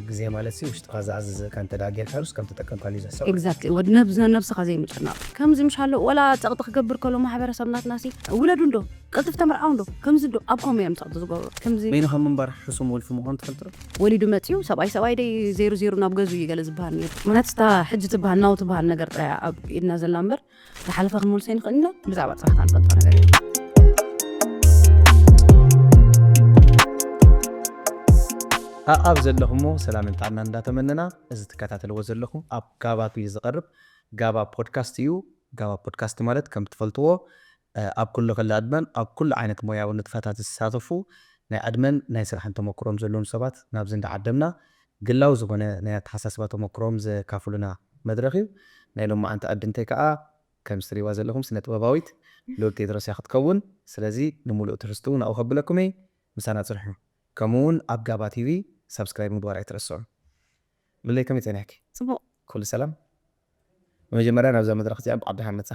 ግዜ ማለት ሲ ውሽጥኻ ዝኣዘዘካ እንተ ደኣ ጌርካሉስ ከም ተጠቀምካሉ እዩ ዘሰብ። Exactly። ወዲ ነብዚ ነብስኻ ዘይምጭናቕ ከምዚ ምሽ ኣሎ። ወላ ጸቕጢ ክገብር ከሎ ማሕበረሰብ ናትና ሲ ውለዱ እንዶ፣ ቀልጥፍ ተመርዓው እንዶ፣ ከምዚ እንዶ፣ ኣብ ከምኡ እዮም ጸቕጢ ዝገብሩ። ከምዚ በይንኻ ምንባር ሕሱም ወልፊ ምዃኑ ትፈልጥ ዶ? ወሊዱ መጽዩ ሰብኣይ ሰብኣይ ደይ ዜሩ ዜሩ ናብ ገዙ እዩ ገለ ዝበሃል ነይሩ። ምክንያቱ ስታ ሕጂ ትበሃል ናው ትበሃል ነገር ጥራይ ኣብ ኢድና ዘላ እምበር ዝሓለፈ ክንመልሶ ይንኽእል ኢና። ብዛዕባ ጽባሕ ካንፈልጦ ነገር እዩ። ኣኣብ ዘለኹሞ ሰላምን ጥዕና እንዳተመነና፣ እዚ ትከታተልዎ ዘለኹም ኣብ ጋባ ቲቪ ዝቐርብ ጋባ ፖድካስት እዩ። ጋባ ፖድካስት ማለት ከም ትፈልጥዎ ኣብ ኩሉ ክሊ ዕድመን ኣብ ኩሉ ዓይነት ሞያዊ ንጥፈታት ዝሳተፉ ናይ ዕድመን ናይ ስራሕን ተመክሮም ዘለዎም ሰባት ናብዚ እንዳዓደምና ግላዊ ዝኾነ ናይ ኣተሓሳስባ ተመክሮም ዘካፍሉና መድረኽ እዩ። ናይ ሎማዓንቲ ዕድንተይ ከዓ ከም ትሪእዋ ዘለኹም ስነ ጥበባዊት ልኡል ቴድሮስ እያ ክትከውን። ስለዚ ንምሉእ ትሕዝትኡ ናብኡ ከብለኩም እየ። ምሳና ፅንሑ። ከምኡ እውን ኣብ ጋባ ቲቪ ሳብስክራይብ ምግባር ኣይትረስዑ። ሉለይ ከመይ ፀኒሕኪ? ጽቡቕ። ኩሉ ሰላም? ብመጀመርያ ናብዛ መድረኽ እዚኣ ብዓቢ ሓመጻ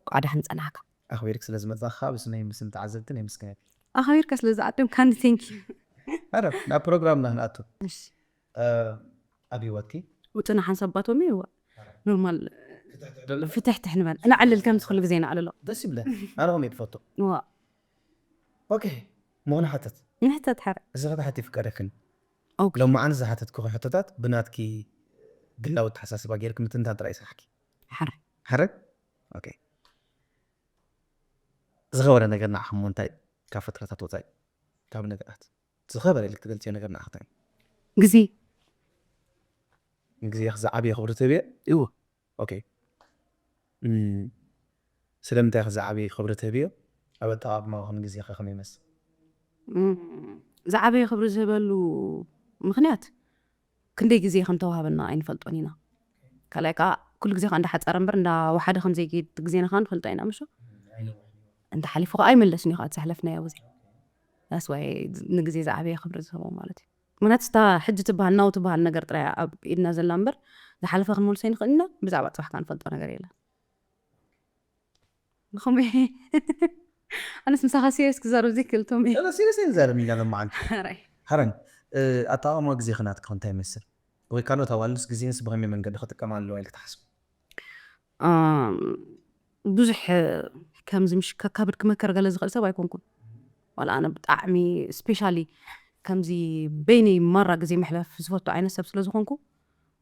ቋዳሕን ጸናሕካ። ኣኽቢርክ ስለ ዝመጻኻ ብስመይ ብስም ተዓዘብትን የመስግነኪ። ኣኸቢርካ ስለ ዝዓደምካኒ ቴንኪ። ኣረ ናብ ፕሮግራምና ክንኣቱ። እሺ። ኣብ ህይወትኪ ውጥና ሓንሳባቶም ይዋ ኖርማል ፍትሕትሕ ንበል። ንዓልል ከምዚ ኩሉ ግዜ ንዓልሎ። ደስ ይብለ። ኣነ ከም እየ ትፈቱ። ዋ ኦኬ። ምኾነ ሓተት ንሕተት ሓረ እዚ ኸታ ሓቲ ፍቀደክን ኦኬ። ሎማዓን ዝሓተትኩ ሕቶታት ብናትኪ ግላዊ ተሓሳስባ ጌርክ ምትንታን ጥራይ ስራሕኪ። ሓረ ሓረ ኦኬ። ዝኸበረ ነገር ንዓኹም እንታይ? ካብ ፈትረታት ወፃኢ ካብ ነገራት ዝኸበረ ኢልክ ትገልፅዮ ነገር ንዓኽ እንታይ? ግዜ ግዜኽ ዝዓብየ ክብሪ ትህብዮ? እዎ። ኦኬ። እም፣ ስለምንታይ ኢኺ ዝዓብየ ክብሪ ትህብዮ? ኣብ ኣጠቓቕማኹም ግዜኸ ከመይ ይመስል? እም፣ ዝዓበየ ክብሪ ዝህበሉ ምኽንያት ክንደይ ግዜ ከም ተዋህበና ኣይንፈልጦን ኢና። ካልኣይ ከዓ ኩሉ ግዜ ከዓ እንዳሓፀረ እምበር እንዳወሓደ ከም ዘይከይድ ግዜና ከዓ ንፈልጦ ኢና ምሾ። እንተ ሓሊፉ ከዓ ኣይመለስን እዩ ከዓ እቲ ዘሕለፍናዮ ግዜ። ዳስ ዋይ ንግዜ ዝዓበየ ክብሪ ዝህቦ ማለት እዩ። ምክንያቱ ስታ ሕጂ ትበሃል ናው ትበሃል ነገር ጥራይ ኣብ ኢድና ዘላ እምበር ዝሓለፈ ክንመልሶ ይንኽእል ኢና። ብዛዕባ ፅባሕ ከዓ ንፈልጦ ነገር የለን። ንኸመይ ኣነስ ምሳኻ ሲሪየስ ክዛረብ ዘይክእል ቶም እየ። ለ ሲሪየስ ንዛረብ ኢና ለማዓንቲ ሓራይ ሓረን። ኣጠቓቕማ ግዜ ክናትካ እንታይ ይመስል? ወይ ካልኦት ኣዋልድስ ግዜንስ ብኸመይ መንገዲ ክጥቀማ ኣለዋ ኢልክ ትሓስብ? ኣም፣ ብዙሕ ከምዚ ምሽ ከካብድ ክመከር ገለ ዝኽእል ሰብ ኣይኮንኩን። ዋላ ኣነ ብጣዕሚ ስፔሻሊ ከምዚ በይነይ ማራ ግዜ ምሕላፍ ዝፈቱ ዓይነት ሰብ ስለ ዝኾንኩ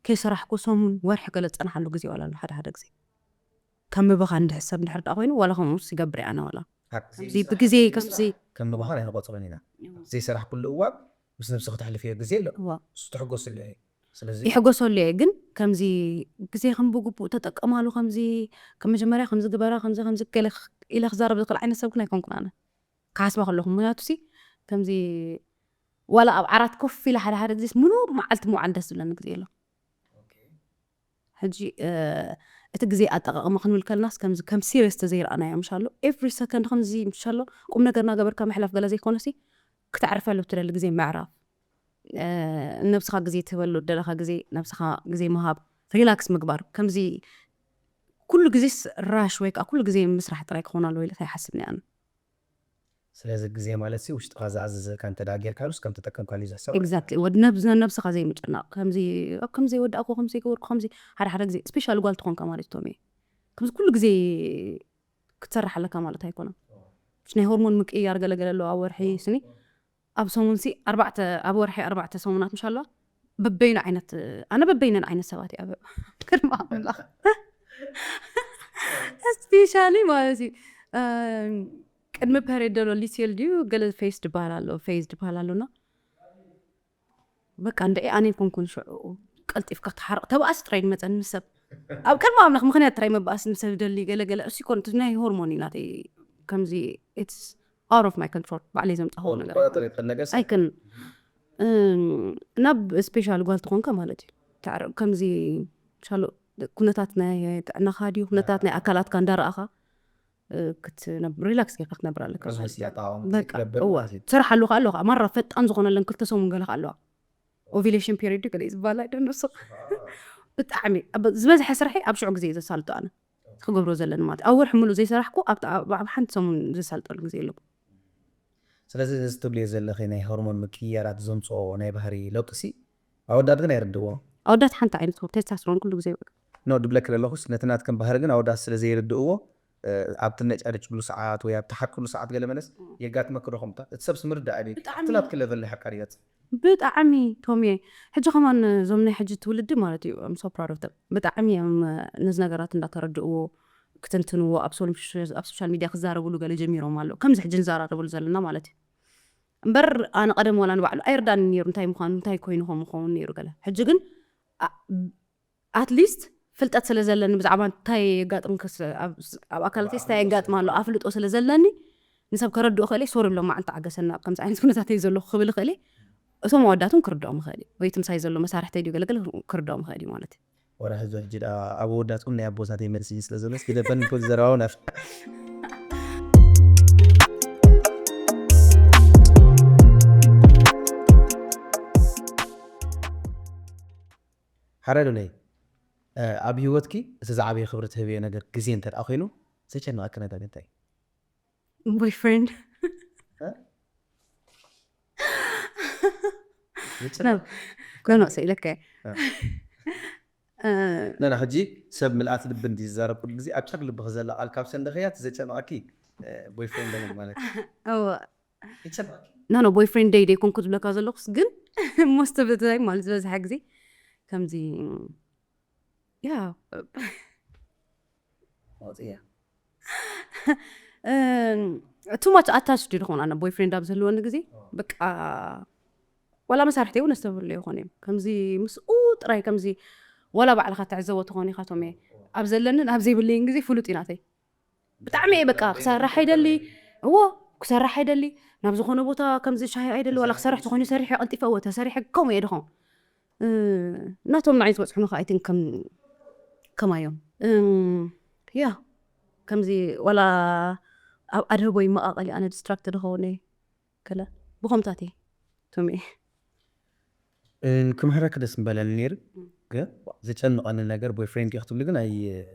ከይሰራሕኩ ሰሙን ወርሒ ገለ ዝፀናሓሉ ግዜ ዋላ ኣሎ ሓደ ሓደ ግዜ። ከም ምብኻ እንድሕሰብ እንድሕር ደኣ ኮይኑ ዋላ ከምኡስ ይገብር እየ ኣነ ዋላ ከምዚ ብግዜ ከምዚ ከም ምዃን ኣይንቆፅሮን ኢና። ዘይሰራሕ ኩሉ እዋን ምስ ነብሲ ክተሕልፍዮ ግዜ ኣሎ። እዋ እሱ ትሕጎስሉ እዩ። ስለዚ ይሕጎሰሉ እየ ግን ከምዚ ግዜ ከም ብግቡእ ተጠቀማሉ ከምዚ ከም መጀመርያ ከምዚ ግበራ ከምዚ ከምዚ ገለ ኢለ ክዛረብ ዝኽእል ዓይነት ሰብ ግን ኣይኮንኩን ኣነ። ክሓስባ ከለኹ ምክንያቱ ሲ ከምዚ ዋላ ኣብ ዓራት ኮፍ ኢለ ሓደ ሓደ ግዜ ምሉእ መዓልቲ ምውዓል ደስ ዝብለኒ ግዜ ኣሎ። ሕጂ እቲ ግዜ ኣጠቃቅማ ክንብል ከለናስ ከምዚ ከም ሲሪየስ ተዘይረኣናዮ ምሻሎ ኤቭሪ ሰከንድ ከምዚ ምሻሎ ቁም ነገር እናገበርካ ምሕላፍ ገለ ዘይኮነሲ ክተዕርፈሉ እትደሊ ግዜ ምዕራፍ ነብስኻ ግዜ ትህበሉ ደለኻ ግዜ ነብስኻ ግዜ ምሃብ ሪላክስ ምግባር ከምዚ ኩሉ ግዜስ ራሽ ወይ ከዓ ኩሉ ግዜ ምስራሕ ጥራይ ክኾን ኣለዎ ኢለ ኣይሓስብን እየ ኣነ። ስለዚ ግዜ ማለት ሲ ውሽጥኻ ዝኣዘዘካ እንተ ደኣ ጌርካሉስ ከም ተጠቀምካሉ እዩ ዝሕሰብ። ኤግዛክትሊ ወዲ ነብዚ ነብስኻ ዘይምጭናቕ ከምዚ ኣብ ከምዚ ወዳእኩ ከምዚ ገበርኩ ከምዚ ሓደ ሓደ ግዜ ስፔሻል ጓል ትኾንካ ማለት ቶም እየ ከምዚ ኩሉ ግዜ ክትሰርሕ ኣለካ ማለት ኣይኮነን። ናይ ሆርሞን ምቅይያር ገለገለ ኣለዎ ኣብ ወርሒ ስኒ ኣብ ሰሙን ሲ ኣርባዕተ ኣብ ወርሒ ኣርባዕተ ሰሙናት ምሽ ኣለዋ በበይኑ ዓይነት ኣነ በበይነን ዓይነት ሰባት እየ ኣብ ቅድሚ ኣምላኽ ስፔሻሊ ማለት እዩ። ቅድሚ ፐሬድ ዘሎ ሊትል ድዩ ገለ ፌስ ድበሃል ኣሎ ፌዝ ድበሃል ኣሎና በቃ እንደ ኣነ ይኮንኩን ሽዑ ቀልጢፍካ ክትሓርቕ ተባኣስ ጥራይ ዝመፀኒ ምስ ሰብ ኣብ ቅድሚ ኣምላኽ ምክንያት ጥራይ መባኣስ ንሰብ ደሊ ገለገለ እሱ ይኮን እቲ ናይ ሆርሞን እዩ ናተይ ከምዚ it's out of my control ባዕለይ ዘምፃኸዎ ነገር ቆጣጠር የትኸል ነገር ኣይክን ናብ ስፔሻል ጓል ትኾንካ ማለት እዩ ተዕረ- ከምዚ ሻሎ ኩነታት ናይ ጥዕናኻ ድዩ ኩነታት ናይ ኣካላትካ እንዳረኣኻ ክትነብ ሪላክስ ጌርካ ክትነብር ኣለካ ርዝምስ ያጣዋም በቃ ክለብር እዋ ትሰርሓሉ ከ ኣለዋ ማራ ፈጣን ዝኾነለን ክልተ ሰሙን ገለ ከ ኣለዋ ኦቪሌሽን ፔሪድ ገለ እዩ ዝበሃል ኣይደ ንሱ ብጣዕሚ ኣብ- ዝበዝሐ ስራሐይ ኣብ ሽዑ ግዜ እዩ ዘሳልጦ ኣነ ክገብሮ ዘለኒ ማለት እዩ። ኣብ ወርሒ ሙሉእ ዘይሰራሕኩ ኣብቲ ኣብ ኣብ ሓንቲ ሰሙን ዘሳልጠሉ ግዜ የለኩ ስለዚ እዚ ትብልዮ ዘለኺ ናይ ሆርሞን ምቅይያራት ዘምፅኦ ናይ ባህሪ ለውጢ ሲ ኣወዳት ግን ኣይርድዎ። ኣወዳት ሓንቲ ዓይነት ሆ ተስተስሮን ኩሉ ግዜ ይውዕል። ኖ ድብለክ ዘለኹስ ነቲ ናትክን ባህሪ ግን ኣወዳት ስለ ዘይርድእዎ፣ ኣብ ትነጫነጭሉ ሰዓት ወይ ኣብ ትሓቅሉ ሰዓት ገለ መለስ የጋጥመክ ዶ ከምታ? እቲ ሰብስ ምርዳእ ኣበይ ብጣዕሚ። እቲ ናትክ ለቨል ናይ ሓቃ ይበጽሕ። ብጣዕሚ ቶምየ። ሕጂ ከማን እዞም ናይ ሕጂ ትውልዲ ማለት እዩ I'm so proud of them። ብጣዕሚ እዮም ነዚ ነገራት እንዳተረድእዎ ክትንትንዎ ኣብ ሶል- ኣብ ሶሻል ሚድያ ክዛረብሉ ገለ ጀሚሮም ኣለዉ ከምዚ ሕጂ ንዘራረብሉ ዘለና ማለት እዩ። እምበር ኣነ ቀደም ዋላ ንባዕሉ ኣይርዳኒ ነይሩ እንታይ ምዃኑ እንታይ ኮይኑ ከም ምኸውን ነይሩ ገለ። ሕጂ ግን ኣትሊስት ፍልጠት ስለ ዘለኒ ብዛዕባ እንታይ የጋጥም ኣብ ኣካላተይ እንታይ የጋጥም ኣሎ ኣፍልጦ ስለ ዘለኒ ንሰብ ከረድኦ ክእል ሶሪ ብሎ ማዓልቲ ዓገሰና ኣብ ከምዚ ዓይነት ኩነታት እየ ዘለኹ ክብል ክእል። እቶም ኣወዳት እውን ክርድኦም ይኽእል እዩ ወይ እቲ ምሳይ ዘሎ መሳርሕተይ ድዩ ገለገለ ክርድኦም ይኽእል እዩ ማለት እዩ። ወረ ሕዚ ሕጂ ደኣ ኣብ ኣወዳትኩም ናይ ኣቦታተይ መልሲ እዩ ስለ ዘሎ እስኪ ደበን ንክብል ዘረባውን ኣፍ ሓራይ ሉለይ፣ ኣብ ህይወትኪ እቲ ዝዓበየ ክብሪ ትህብዮ ነገር ግዜ እንተ ደኣ ኮይኑ ዘጨንቐኪ ነገር እንታይ እዩ? ቦይፍሬንድ ዘጨንቕ- ኖ ኖ ስኢለከ ነና ሕጂ ሰብ ምልኣት ልቢ እንዲ ዝዛረብ ኩሉ ግዜ ኣብ ጨር ልብኺ ዘላ ቃል ካብ ሰንደኽያ እቲ ዘጨንቐኪ ቦይፍሬንድ ማለት እዩ። እወ ይጨንቐኪ ኖ ኖ ቦይፍሬንደይ ደይኮንኩ ዝብለካ ዘለኹስ ግን most of the time ማለት ዝበዝሐ ግዜ ከምዚ ያ ኣውፅያ too much attached ድኾን ኣነ ቦይፍሬንድ ኣብ ዝህልወኒ ግዜ በቃ ዋላ መሳርሕቲ እውን ኣስተብህሉ ይኾን እዮም ከምዚ ምስኡ ጥራይ ከምዚ ዋላ ባዕልኻ ትዕዘቦ ትኾን ኢኻ ቶም ኣብ ዘለንን ኣብ ዘይብለይን ግዜ ፍሉጥ እዩ ናተይ ብጣዕሚ እየ በቃ ክሰርሕ ኣይደሊ እዎ ክሰርሕ ኣይደሊ ናብ ዝኾነ ቦታ ከምዚ ሻሂ ኣይደሊ ዋላ ክሰርሕ ተኾይኑ ሰሪሕ ቀልጢፈ እዎ ተሰሪሐ ከምኡ እየ ድኾን ናቶም ንዓይ ዝበፅሑኒ ከዓ ኣይትን ከም ከማዮም ያ ከምዚ ዋላ ኣብ ኣድህቦ ይመቃቀል ኣነ ዲስትራክት ድኸውን እየ ከለ ብኸምታት እየ ቶሚ ክምሕረክ ደስ ምበለኒ ነይሩ ግን ዘጨንቐኒ ነገር ቦይፍሬንድ ክትብሉ ግን ኣይ-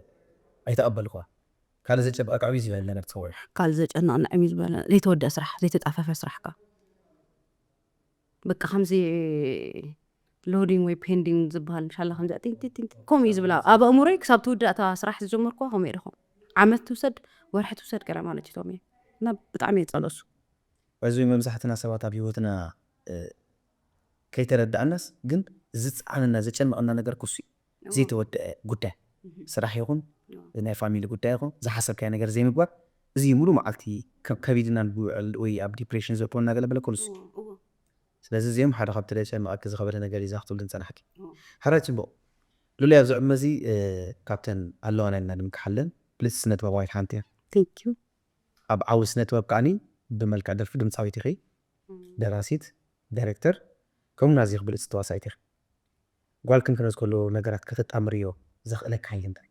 ኣይተቐበልኳ ካልእ ዘጨበቐ ዕብይ ዝበለ ነገር ትሰውሕ ካልእ ዘጨንቐኒ ዕብይ ዝበለ ዘይተወደአ ስራሕ ዘይተጣፈፈ ስራሕ ካ በቃ ከምዚ ሎዲንግ ወይ ፔንዲንግ ዝበሃል ሻላ ከምዚ ቲንቲንቲንቲ ከምኡ እዩ ዝብላ ኣብ ኣእምሮይ ክሳብ ትውዳእ እታ ስራሕ ዝጀመርኩዋ ከምኡ እየ ድኾም ዓመት ትውሰድ ወርሒ ትውሰድ ገለ ማለት እዩ ቶም እና ብጣዕሚ እየ ዝፀለሱ እዚ መብዛሕትና ሰባት ኣብ ህይወትና እ፣ ከይተረዳእናስ ግን ዝፀዓነና ዘጨንቐና ነገር ክሱ እዩ ዘይተወደአ ጉዳይ ስራሕ ይኹን ናይ ፋሚሊ ጉዳይ ይኹን ዝሓሰብካዮ ነገር ዘይምግባር እዚ ሙሉ መዓልቲ ከ- ከቢድና ንውዕል ወይ ኣብ ዲፕሬሽን ዘእትወና ገለ በለ ኩሉስ ስለዚ እዚኦም ሓደ ካብቲ ደጨንቐኪ ዝኸበደ ነገር እዩ እዛ ክትብልን ፀናሕኪ ሓደ ፅቡቕ ሉሊ ኣብዚ ዕድመ እዚ እ፣ ካብተን ኣለዋና ኢልና ንምክሓለን ብልፅቲ ስነ ጥበባዊት ሓንቲ እያ ቴንክ ዩ ኣብ ዓውዲ ስነ ጥበብ ከዓኒ ብመልክዕ ደርፊ ድምፃዊት ኢኺ ደራሲት ዳይሬክተር ከምኡ ናዚ ክብል ዝተዋሳኢት ኢኺ ጓል ክንክነስ ከሎ ነገራት ከተጣምርዮ ዘኽእለካ ሓይሊ እንታይ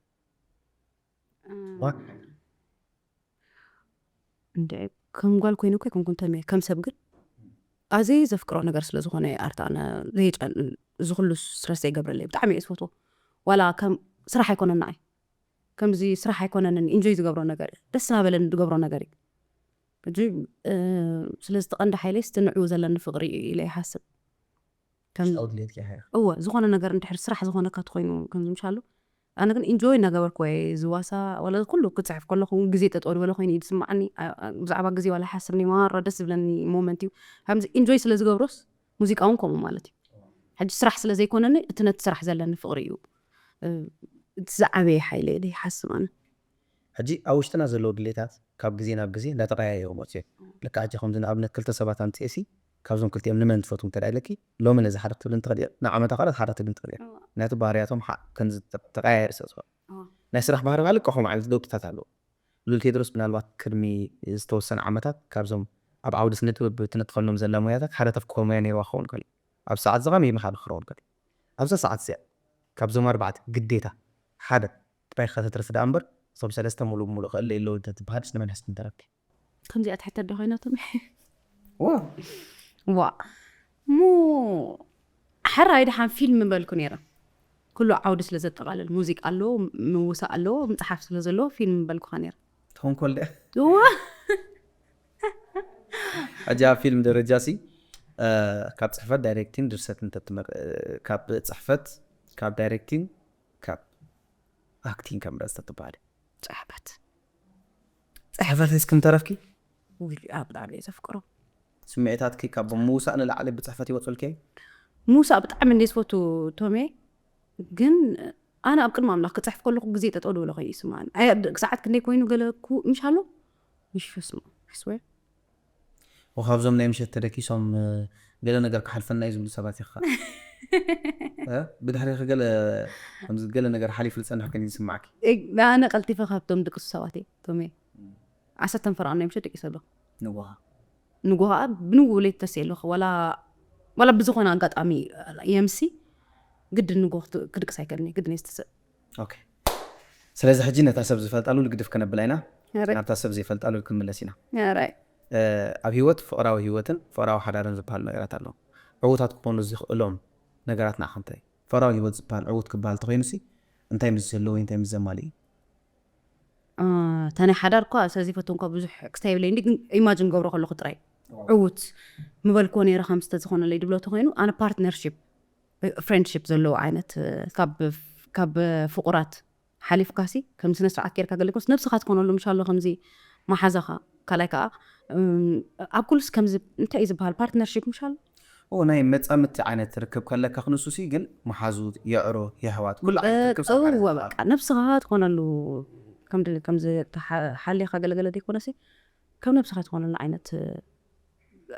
እንደ ከም ጓል ኮይኑ እኮ ይኮንኩ እንተም ከም ሰብ ግን ኣዘይ ዘፍቅሮ ነገር ስለ ዝኾነ ኣርታዕና ዘይጨን እዚ ኩሉ ስትረስ ዘይገብረለይ ብጣዕሚ እየ ዝፈትዎ ዋላ ከም ስራሕ ኣይኮነን ንዓይ ከምዚ ስራሕ ኣይኮነንን ኢንጆይ ዝገብሮ ነገር እዩ ደስ ናበለኒ ዝገብሮ ነገር እዩ ሕጂ ስለዚ ተቐንዲ ሓይለይ ስቲ ንዕኡ ዘለኒ ፍቅሪ እዩ ኢለ ይሓስብ ከም ኣውድሌት ከ እወ ዝኾነ ነገር እንድሕር ስራሕ ዝኾነካ ተኮይኑ ከምዚ ምሻሉ ኣነ ግን ኢንጆይ እናገበርኩ ወይ ዝዋሳ ወላ ኩሉ ክፅሕፍ ከለኹ ግዜ ጠጠው ዝበለ ኮይኑ እዩ ዝስማዓኒ ብዛዕባ ግዜ ዋላ ሓስብኒ ማራ ደስ ዝብለኒ ሞመንት እዩ ከምዚ ኢንጆይ ስለ ዝገብሮስ ሙዚቃ እውን ከምኡ ማለት እዩ ሕጂ ስራሕ ስለ ዘይኮነኒ እቲ ነቲ ስራሕ ዘለኒ ፍቅሪ እዩ እቲ ዝዓበየ ሓይለ ኢለ ይሓስብ ኣነ ሕጂ ኣብ ውሽጥና ዘለዉ ድሌታት ካብ ግዜ ናብ ግዜ እንዳተቀያየሩ መፅኡ ልክዕ ሕጂ ከምዚ ንኣብነት ክልተ ሰባት ኣምፅኤሲ ካብዞም ክልቲኦም ንመን ትፈትዉ እንተ ኢለኪ ሎሚ ነዚ ሓደ ክትብል እንትኽእል ንዓመታ ካልኦት ሓደ ክትብል እንትኽእል ምክንያቱ ባህርያቶም ሓ- ከምዚ ተ- ተቀያየር ስለ ዝኾነ ናይ ስራሕ ባህሪ ካልእ ቀኹም ዓይነት ለውጥታት ኣለዉ ሉል ቴድሮስ ምናልባት ቅድሚ ዝተወሰነ ዓመታት ካብዞም ኣብ ዓውዲ ስነ ጥበብ ትነጥፈሎም ዘላ ሞያታት ሓደ ተፍክሮ ሞያ ነይርዋ ክኸውን ይኽእል ኣብ ሰዓት ዝቐም ይምኻል ክኸውን ይኽእል ኣብዛ ሰዓት እዚኣ ካብዞም ኣርባዕተ ግዴታ ሓደ ጥራይ ከተትርፊ ደኣ እምበር እቶም ሰለስተ ሙሉእ ብሙሉእ ክእለ የለዎ እንተትበሃልስ ንመን ሕስብ ምተረፍኪ ከምዚኣ ትሕተት ዶ ኮይናቶም ዋ ሙ ሕራይ ድሓን ፊልም ምበልኩ ነይረ ኩሉ ዓውዲ ስለ ዘጠቓልል ሙዚቃ ኣለዎ ምውሳእ ኣለዎ ምፅሓፍ ስለ ዘለዎ ፊልም ምበልኩኻ ነይረ ተንኮል ድያ ዋ ሕጂ ኣብ ፊልም ደረጃ ሲ ካብ ጽሕፈት፣ ዳይሬክቲንግ፣ ድርሰት እንተትመር ካብ ጽሕፈት፣ ካብ ዳይሬክቲንግ፣ ካብ ኣክቲንግ ከምረጽ ተትበሃለ? ጽሕፈት። ጽሕፈት እስክም ተረፍኪ? ውይ፣ ኣብ ብጣዕሚ እየ ዘፍቅሮ። ስምዒታትኪ ካብ ምውሳእ ንላዕሊ ብጽሕፈት ይወጽልኪ? ምውሳእ ብጣዕሚ እንደ ዝፈቱ ቶሜ፣ ግን ኣነ ኣብ ቅድሚ ኣምላኽ ክጽሕፍ ከለኹ ግዜ ጠጠው ዝበለ ኮይኑ ይስማዓኒ። ኣይ፣ ሰዓት ክንደይ ኮይኑ ገለ ኩ-፣ ምሽ ኣሎ? ምሽ ስማ፣ I swear። ወካብዞም ናይ ምሸት ተደኪሶም፣ እ፣ ገለ ነገር ክሓልፈና እዩ ዝብሉ ሰባት ኢኻ። እ? ብድሕሪኺ ገለ፣ ከምዚ ገለ ነገር ሓሊፉ ዝጸንሕ ኮይኑ ይስማዓኪ? እ፣ ኣነ ቀልጢፈ ካብቶም ድቅሱ ሰባት እየ፣ ቶሜ። ዓሰርተ ፈረቓ ናይ ምሸት ደቂሰ ኣለኹ። ንጎኻ? ንጎኻ ብንጉ ለይቲ ተስእ ኣለኹ። ዋላ፣ ዋላ ብዝኾነ ኣጋጣሚ የምሲ ግድን ንጎ ክት-፣ ክድቅስ ኣይከልኒ፣ ግድን እየ ዝተስእ። ኦኬ። ስለዚ ሕጂ ነታ ሰብ ዝፈልጣሉ ልግድፍ ከነብላ ኢና። ኣረ፣ ናብታ ሰብ ዘይፈልጣሉ ክንምለስ ኢና። ኣረ። እ፣ ኣብ ህይወት ፍቕራዊ ህይወትን ፍቕራዊ ሓዳርን ዝበሃሉ ነገራት ኣለዉ። ዕዉታት ክኾኑ ዝኽእሎም ነገራት ንዓኻ እንታይ? ፍቕራዊ ህይወት ዝበሃል ዕዉት ክበሃል ተኾይኑሲ እንታይ ምስ ዝህልዎ ወይ እንታይ ምስ ዘማልእ እዩ? እ፣ እታ ናይ ሓዳር እኳ ሰብ ዘይፈትዎ እኳ ብዙሕ ክስታይ የብለይ፣ እንዲ ግን ኢማጅን ገብሮ ከለኹ ጥራይ ዕዉት ምበልክዎ ነይረ። ከም ዝተዝኾነለይ ድብሎ ተኾይኑ ኣነ ፓርትነርሺፕ፣ ፍሬንድሺፕ ዘለዎ ዓይነት፣ እ፣ ካብ፣ ካብ ፍቑራት ሓሊፍካሲ ከም ስነ ስርዓት ጌርካ ገለ ኮስ ነብስኻ ትኮነሉ ምሻሎ ከምዚ መሓዛኻ። ካልኣይ ከዓ፣ እም፣ ኣብ ኩሉስ ከምዚ እንታይ እዩ ዝበሃል ፓርትነርሺፕ ምሻሎ? ኦ፣ ናይ መጻምቲ ዓይነት ርክብ ከለካ ክንሱሲ ግን መሓዙት፣ የዕሮ፣ የሕዋት፣ ኩሉ ዓይነት ርክብ ሰብ ሓደ እወ ዝበሃል። በቃ ነብስኻ ትኮነሉ ከምዚ፣ ከምዚ ተሓ-፣ ሓሊኻ ገለገለ ዘይኮነሲ ከም ነብስኻ ትኮነሉ ዓይነት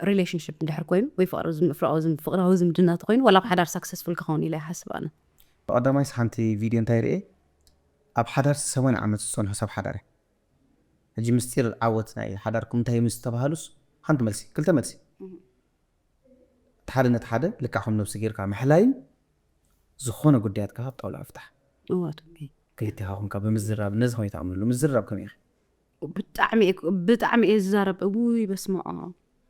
ሪሌሽንሽፕ እንድሕር ኮይኑ ወይ ፍቕሪ ዝም-፣ ፍቕራዊ ዝም-፣ ፍቕራዊ ዝምድና ተኮይኑ ዋላ ኣብ ሓዳር ሳክሰስፉል ክኸውን ኢለ ይሓስብ ኣነ። ብቐዳማይስ ሓንቲ ቪድዮ እንታይ ርኤ፣ ኣብ ሓዳር ሰማንያ ዓመት ዝጸንሑ ሰብ ሓዳር እየ። ሕጂ ምስጢር ዓወት ናይ ሓዳርኩም እንታይ ምስ ተባሃሉስ ሓንቲ መልሲ፣ ክልተ መልሲ። እህ። እቲ ሓደ ነቲ ሓደ ልክዕ ከም ነብሲ ጌርካ ምሕላይን ዝኾነ ጉዳያትካ ካብ ጣውላ ምፍታሕ። እዋ፣ ቶሚ። ክልቴኻ ኮንካ ብምዝራብ ነዚ ከመይ ትኣምንሉ? ምዝራብ ከመይ ኢኺ? ብጣዕሚ እየ፣ ብጣዕሚ እየ ዝዛረብ። እውይ፣ በስመ ኣብ።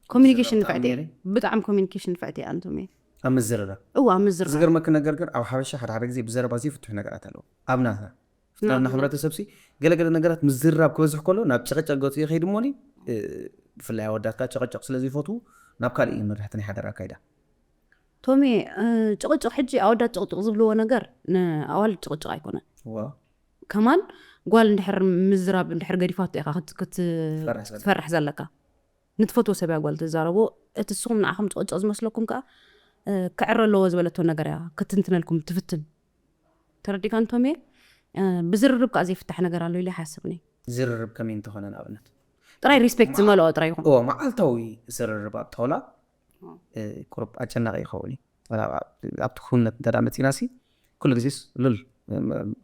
ኮሚኒኬሽን ዝዛረብ ንፍዕቲ እየ። ብጣዕሚ ብጣዕሚ ኮሚኒኬሽን ንፍዕቲ እየ፣ ኣነ፣ ቶሚ። ኣብ ምዝርራብ። እዋ፣ ኣብ ምዝርራብ። ዝገርመኪ ነገር ግን ኣብ ሓበሻ ሓደ ሓደ ግዜ ብዘረባ ዘይፍትሑ ነገራት ኣለዉ። ኣብ ናትና ፍትራና ናትና። ሕብረተሰብሲ ገለገለ ነገራት ምዝራብ ክበዝሕ ከሎ ናብ ጨቐጨቕ ገጹ ይኸይድ እሞኒ፣ እ፣ ብፍላይ ኣወዳትካ ጨቐጨቕ ስለ ዘይፈትዉ ናብ ካልእ እዩ መርሕቲ ናይ ሓዳር ኣካይዳ። ቶሚ፣ እ፣ ጭቕጭቕ ሕጂ ኣወዳት ጭቕጭቕ ዝብልዎ ነገር ንኣዋልድ ጭቕጭቕ ኣይኮነን። ዋ። ከማን ጓል እንድሕር ምዝራብ እንድሕር ገዲፋቶ ኢኻ ክት-፣ ክት-፣ ትፈርሕ ዘለካ። ክትፈርሕ ዘለካ። ንትፈትዎ ሰብ እያ ጓል ትዛረቦ። እቲ ንስኹም ንዓኹም ጭቕጭቕ ዝመስለኩም ከኣ፣ እ፣ ክዕረ ኣለዎ ዝበለቶ ነገር እያ ክትንትነልኩም ትፍትን። ተረዲእካኒ ቶሚ? እ፣ ብዝርርብ ከኣ ዘይፍታሕ ነገር ኣሎ ኢለ ኣይሓስብን እየ። ዝርርብ ከመይ እንተኾነ ንኣብነት? ጥራይ ሪስፔክት ዝመልኦ ጥራይ ይኹን። ኦ፣ መዓልታዊ ዝርርብ ኣብ ጣውላ፣ እ፣ ቁሩብ ኣጨናቂ ይኸውን እዩ። ዋላ ኣብ-፣ ኣብቲ ክውነት እንተ ደኣ መጺናሲ፣ ኩሉ ግዜስ ሉል፣ እ፣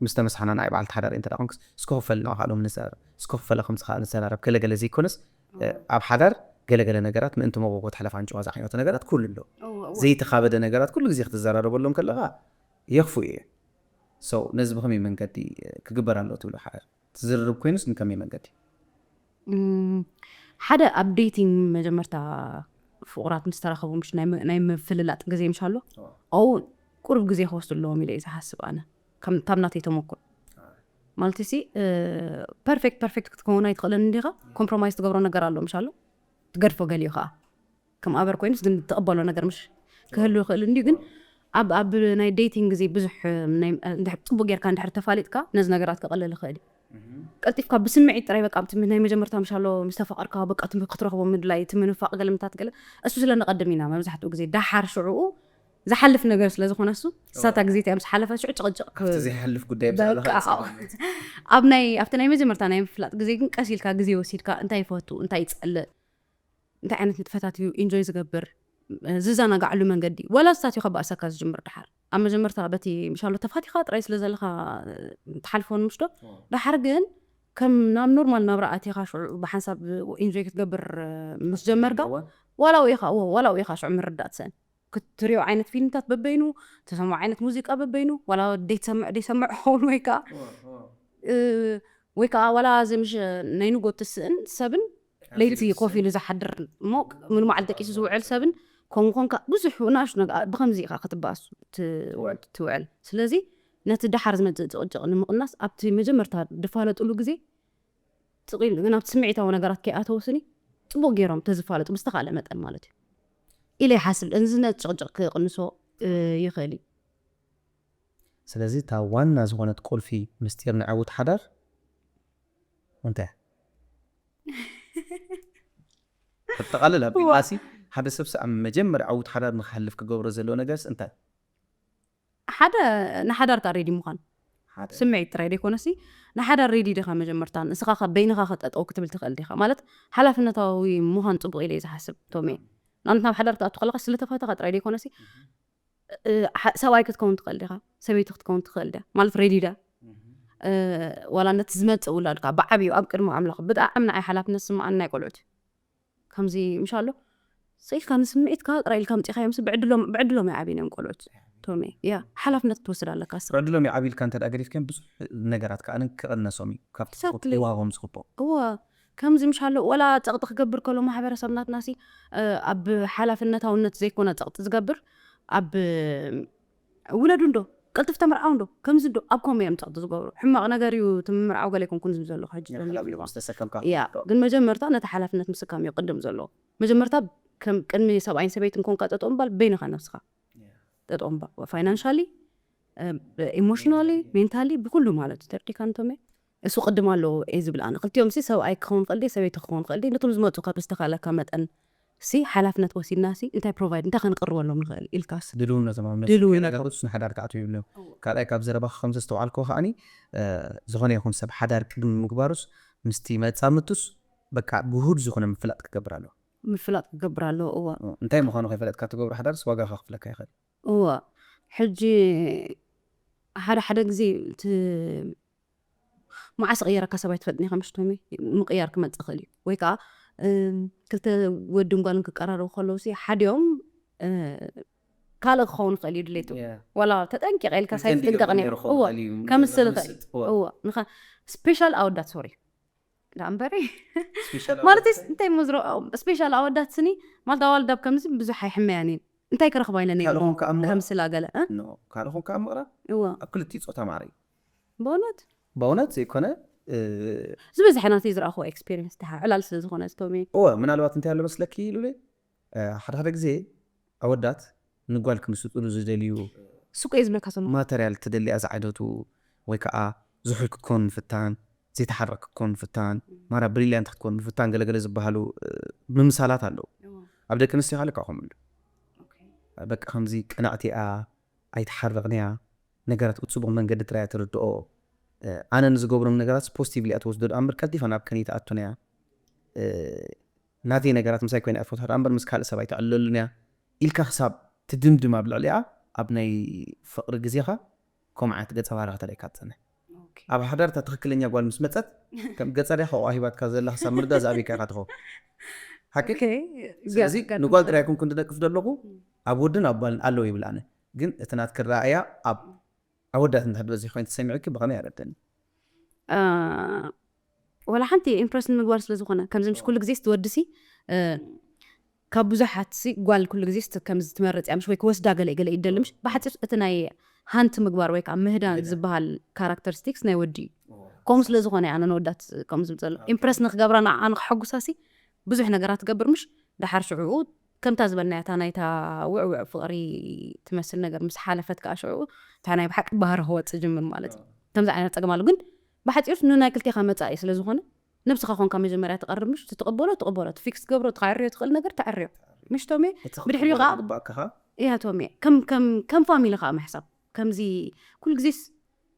ምስ ተመሳሕና ንዓይ በዓልቲ ሓዳር እንተ ደኣ ኮንክስ፣ እስከ ክፈል ንኻ ሎም ንዛረብ፣ እስከ ክፈለ ከምዚ ከኣ ንዘራረብ፣ ገለገለ ዘይኮነስ፣ እ፣ ኣብ ሓዳር ገለገለ ነገራት ምእንቲ መጎጎ ተሕለፍ ኣንጭዋ ዝዓይነቱ ነገራት ኩሉ ኣሎ። ዘይተኻበደ ነገራት ኩሉ ግዜ ክትዘራረበሎም ከለኻ የኽፉ እዩ። So፣ ነዚ ብኸመይ መንገዲ ክግበር ኣለዎ ትብሉ? ሓዳር ትዝርርብ ኮይኑስ ንከመይ መንገዲ? እም፣ ሓደ ኣብ ዴቲንግ መጀመርታ ፍቑራት ምስ ተራኸቡ ምሽ ናይ ም-፣ ናይ ምፍልላጥ ግዜ ምሽ ኣሎ? ኣዎ። ኣው ቁሩብ ግዜ ክወስዱ ኣለዎም ኢለ እየ ዝሓስብ ኣነ። ከም፣ ካብ ናተይ ተመኩሮ። ማለት ሲ፣ እ፣ ፐርፌክት፣ ፐርፌክት ክትከውን ኣይትኽእልን እንዲኻ። ኮምፕሮማይዝ ትገብሮ ነገር ኣሎ ምሽ ኣሎ? ትገድፎ ገሊኡ ኸዓ። ከም ኣበር ኮይኑስ ግን ትቕበሎ ነገር ምሽ ክህሉ ይኽእል እንዲዩ። ግን ኣብ፣ ኣብ ናይ ዴቲንግ ግዜ ብዙሕ፣ እ፣ ናይ፣ እንድሕር ጽቡቕ ጌርካ እንድሕር ተፋሊጥካ ነዚ ነገራት ክቐልል ይኽእል እዩ። ቀልጢፍካ ብስምዒት ጥራይ በቃ ኣብቲ ናይ መጀመርታ ምሽ ኣሎ ምስ ተፋቐርካ በቃ እቲ ክትረኽቦ ምድላይ፣ እቲ ምንፋቕ ገለ ምታት ገለ፣ እሱ ስለ ንቐድም ኢና መብዛሕትኡ ግዜ። ደሓር ሽዕኡ ዝሓልፍ ነገር ስለ ዝኾነ እሱ፣ ሳታ ግዜ እቲኣ ምስ ሓለፈ ሽዑ ጭቕጭቕ ክ-፣ ኣብቲ ዘይሓልፍ ጉዳይ በቃ፣ ብዛዕባ ኣብ ናይ፣ ኣብቲ ናይ መጀመርታ ናይ ምፍላጥ ግዜ ግን ቀስ ኢልካ ግዜ ወሲድካ እንታይ ይፈቱ፣ እንታይ ይጸልእ፣ እንታይ ዓይነት ንጥፈታት እዩ ኢንጆይ ዝገብር፣ ዝዘናጋዕሉ መንገዲ፣ ዋላ ዝታት እዩ ከባእሰካ ዝጅምር ደሓር። ኣብ መጀመርታ በቲ ምሻሎ ተፋቲኻ ጥራይ ስለ ዘለኻ ትሓልፎ ንምሽዶ። ደሓር ግን ከም ናብ ኖርማል ናብራ ኣቲኻ ሽዑ ብሓንሳብ ኢንጆይ ክትገብር ምስ ጀመርካ፣ ዋላ ኢኻ፣ እዎ፣ ዋላ ኢኻ ሽዑ ምርዳእ ትሰእን። ክትሪኦ ዓይነት ፊልምታት በበይኑ፣ ትሰምዖ ዓይነት ሙዚቃ በበይኑ፣ ዋላ ደይ ትሰምዕ፣ ደይ ሰምዕ ክኸውን ወይ ከዓ፣ እ፣ ወይ ከዓ ዋላ እዚ ምሽ ናይ ንጎ ትስእን ሰብን ለይቲ ኮፍ ኢሉ ዝሓድር እሞ ምንመዓል ደቂሱ ዝውዕል ሰብን ከምኡ ኮንካ ብዙሕ ንኣሽቱ ነገ-፣ ብኸምዚ ኢኻ ክትበኣሱ ትውዕል፣ ትውዕል። ስለዚ ነቲ ደሓር ዝመጽእ ጭቕጭቕ ንምቕናስ ኣብቲ መጀመርታ ድፋለጥሉ ግዜ ጥቕ ኢሉ ግን ኣብቲ ስምዒታዊ ነገራት ከይኣተወስኒ ጽቡቕ ገይሮም ተዝፋለጡ ብዝተኻእለ መጠን ማለት እዩ። ኢለ ይሓስብ። እንዝነት ጭቕጭቕ ክቕንሶ ይኽእል እዩ። ስለዚ እታ ዋና ዝኾነት ቁልፊ ምስጢር ናይ ዕውት ሓዳር እንታይ እያ? ከጠቓልል ኣቢልናሲ ሓደ ሰብሲ ኣብ መጀመርያ ዕውት ሓዳር ንክሕልፍ ክገብሮ ዘለዎ ነገርስ እንታይ? ሓደ ንሓዳር ካ ሬዲ ምዃን ሓደ ስምዒት ጥራይ ዘይኮነሲ ንሓዳር ሬዲ ዲኻ መጀመርታ ንስኻ ካብ በይንኻ ከጠጠው ክትብል ትኽእል ዲኻ ማለት ሓላፍነታዊ ምዃን ፅቡቅ ኢለ እዩ ዝሓስብ ቶሜ ንኣብነት ናብ ሓዳር ትኣቱ ከለካ ስለተፋተኻ ጥራይ ዘይኮነሲ እ፣ ሓ- ሰብኣይ ክትከውን ትኽእል ዲኻ ሰበይቲ ክትከውን ትኽእል ዲያ ማለት ሬዲ ዳ እ፣ ዋላ ነቲ ዝመፅእ ውላድካ ብዓብዩ ኣብ ቅድሚ ኣምላኽ ብጣዕሚ ንዓይ ሓላፍነት ስምዓኒ ናይ ቆልዑት ከምዚ ምሽ ኣሎ ስኢልካ ንስምዒትካ ጥራይ ኢልካ ምፂኻዮም ስ ብዕድሎም ብዕድሎም ይዓብይን እዮም ቆልዑት ቶሜ ያ ሓላፍነት ክትወስድ ኣለካ ስ ብዕድሎም ይዓብይልካ እንተ ደኣ ገዲፍካዮም ብዙሕ ነገራት ከዓ ክቕነሶም እዩ ካብቲ Exactly. ዋጎም ዝኽቦ እወ ከምዚ ምሽ ኣሎ ወላ ፀቕጢ ክገብር ከሎ ማሕበረሰብ ናትናሲ እ፣ ኣብ ሓላፍነታውነት ዘይኮነ ፀቕጢ ዝገብር ኣብ ውለዱ እንዶ ቅልጥፍ ተምርዓው እንዶ ከምዚ እንዶ ኣብ ከምኡ እዮም ፀቕጢ ዝገብሩ ሕማቕ ነገር እዩ እቲ ምምርዓው ገለ ይኮንኩን ዝብል ዘለኹ ሕጂ ዞም ይብልዋ ዝተሰከምካ ያ ግን መጀመርታ ነቲ ሓላፍነት ምስካም እዩ ቅድም ዘለዎ መጀመርታ ከም ቅድሚ ሰብኣይን ሰበይትን ኮንካ ጠጠው ምባል በይንኻ ነብስኻ ጠጠው ምባል ፋይናንሻሊ ኢሞሽናሊ ሜንታሊ ብኩሉ ማለት እዩ ተርዲካ ንቶሜ እሱ ቅድም ኣለዎ እየ ዝብል ኣነ ክልቲኦም ሲ ሰብኣይ ክኸውን ክእል ሰበይቲ ክኸውን ክእል ነቶም ዝመፁ ካብ ዝተኻለካ መጠን ሲ ሓላፍነት ወሲድና ሲ እንታይ ፕሮቫይድ እንታይ ከንቅርበሎም ንኽእል ኢልካስ ድልውነቶም ኣብ ድልውነቶም። ነገሮች ንሓዳር ክኣትው ይብሉ ካልኣይ ካብ ዘረባኻ ከም ዘስተውዓልኮ ከዓኒ ዝኾነ ይኹን ሰብ ሓዳር ቅድሚ ምግባሩስ ምስቲ መጻምቱስ በቃ ግሁድ ዝኾነ ምፍላጥ ክገብር ኣለዎ ምፍላጥ ክገብር ኣለዎ እዋ እንታይ ምዃኑ ከይፈለጥካ ትገብሮ ሓዳርስ ዋጋ ከኽፍለካ ይኽእል እዋ ሕጂ ሓደ ሓደ ግዜ እቲ መዓስ ቀየረካ ሰብኣይ ትፈልጥኒ ኢኻ ምሽ ቶሚ ምቅያር ክመፅእ ይኽእል እዩ ወይ ከዓ እም፣ ክልተ ወድን ጓልን ክቀራረቡ ከለዉ ሲ ሓዲኦም እ፣ ካልእ ክኸውን ይኽእል እዩ ድሌቱ ዋላ ተጠንቂቀ ኢልካ ሳይትጥንቀቅኒ እዎ ከም ስልኸ እዎ ንኻ ስፔሻል ኣወዳት ሶሪ ዳ እምበሪ ማለት እንታይ መዝሮ ስፔሻል ኣወዳት ስኒ ማለት ኣዋልዳብ ከምዚ ብዙሕ ኣይሕመያን እየን እንታይ ክረኽባ ኢለን እየን ካልኦን ከዓ ምቕራብ ከምስላ ገለ እ? ካልኦን ከዓ ምቕራብ እዎ ኣብ ክልቲ ፆታ ማዕረ እዩ በእውነት በእውነት ዘይኮነ እ፣ ዝበዝሐ ናተይ ዝረኣኽዎ ኤክስፔሪንስ ድሓ ዕላል ስለ ዝኾነ ስቶሚ እወ ምናልባት እንታይ ኣሎ መስለኪ ኢሉለ ሓደ ሓደ ግዜ ኣወዳት ንጓል ክምስጥሉ ዝደልዩ ሱቅ እየ ዝብለካ ዘሎ ማተርያል ትደሊያ ዝዓይነቱ ወይ ከዓ ዝሑል ክትኮን ምፍታን ዘይተሓረቅ ክትኮን ምፍታን ማራ ብሪልያንት ክትኮን ምፍታን ገለገለ ዝበሃሉ እ፣ ምምሳላት ኣለዉ ኣብ ደቂ ኣንስትዮ ካልእ ከዓ ከምሉ በቃ ከምዚ ቅንዕቲ እያ ኣይትሓርቕን እያ ነገራት ብፅቡቅ መንገዲ ጥራይ እያ ትርድኦ እ፣ ኣነ ንዝገብሮም ነገራት ፖዚቲቭሊ እያ ትወስዶ ደኣ እምበር ቀልጢፋ ናብ ከን ይትኣቱን እያ እ፣ ናተይ ነገራት ምሳይ ኮይና እያ ትፈትሖ ደኣ እምበር ምስ ካልእ ሰብ ኣይትዕለሉን እያ ኢልካ ክሳብ ትድምድም ኣብ ልዕሊኣ ኣብ ናይ ፍቕሪ ግዜኻ ከምኡ ዓይነት ገፀ ባህሪ ከተርእየካ ትፀንሕ ኣብ ሓዳር እታ ትኽክለኛ ጓል ምስ መፀት ከም ገፃ ዲያ ካብኡ ሂባትካ ዘላ ክሳብ ምርዳእ ዝኣበይካ ኢኻ ትኸውን ሓቂ ስለዚ ንጓል ጥራይ ኩን ክንድነቅፍ ዘለኹ ኣብ ወድን ኣብ ጓልን ኣለዎ ይብል ኣነ ግን እቲ ናትክ ረኣያ ኣብ ኣወዳት እንድሕር በዚ ኮይኑ ተሰሚዑኪ ብኸመይ ኣረደኒ አ፣ ወላ ሓንቲ ኢምፕረስ ንምግባር ስለ ዝኾነ ከምዚ ምስ ኩሉ ግዜ ስትወድሲ እ፣ ካብ ብዙሓት ሲ ጓል ኩሉ ግዜ ስት- ከምዚ ትመርፅ እያ ምሽ ወይ ክወስዳ ገለ ገለ ይደሊ ምሽ ብሓፂር እቲ ናይ ሃንት ምግባር ወይ ከዓ ምህዳን ዝበሃል ካራክተሪስቲክስ ናይ ወዲ እዩ ከምኡ ስለ ዝኾነ ኣነ ንወዳት ከምኡ ዝብል ዘሎ ኢምፕረስ ንክገብራ ንዓ ንክሐጉሳ ሲ ብዙሕ ነገራት ትገብር ምሽ ደሓር ሽዕኡ ከምታ ዝበልናያ እታ ናይታ ውዕውዕ ፍቕሪ ትመስል ነገር ምስ ሓለፈት ከዓ ሽዕኡ እታ ናይ ብሓቂ ባህሪ ክወፅእ ጅምር ማለት እዩ ከምዚ ዓይነት ፀገም ኣሎ ግን ብሓፂሩስ ንናይ ክልቴኻ መፃኢ ስለ ዝኾነ ነብስኻ ኮንካ መጀመርያ ትቐርብ ምሽ ትቕበሎ ትቕበሎ ፊክስ ትገብሮ ትዓርዮ ትኽእል ነገር ተዓርዮ ምሽ ቶሜ ብድሕሪኡ ከዓ ግባእካ እያ ቶሜ ከም ከም ከም ፋሚሊ ከዓ ምሕሳብ ከምዚ ኩሉ ግዜስ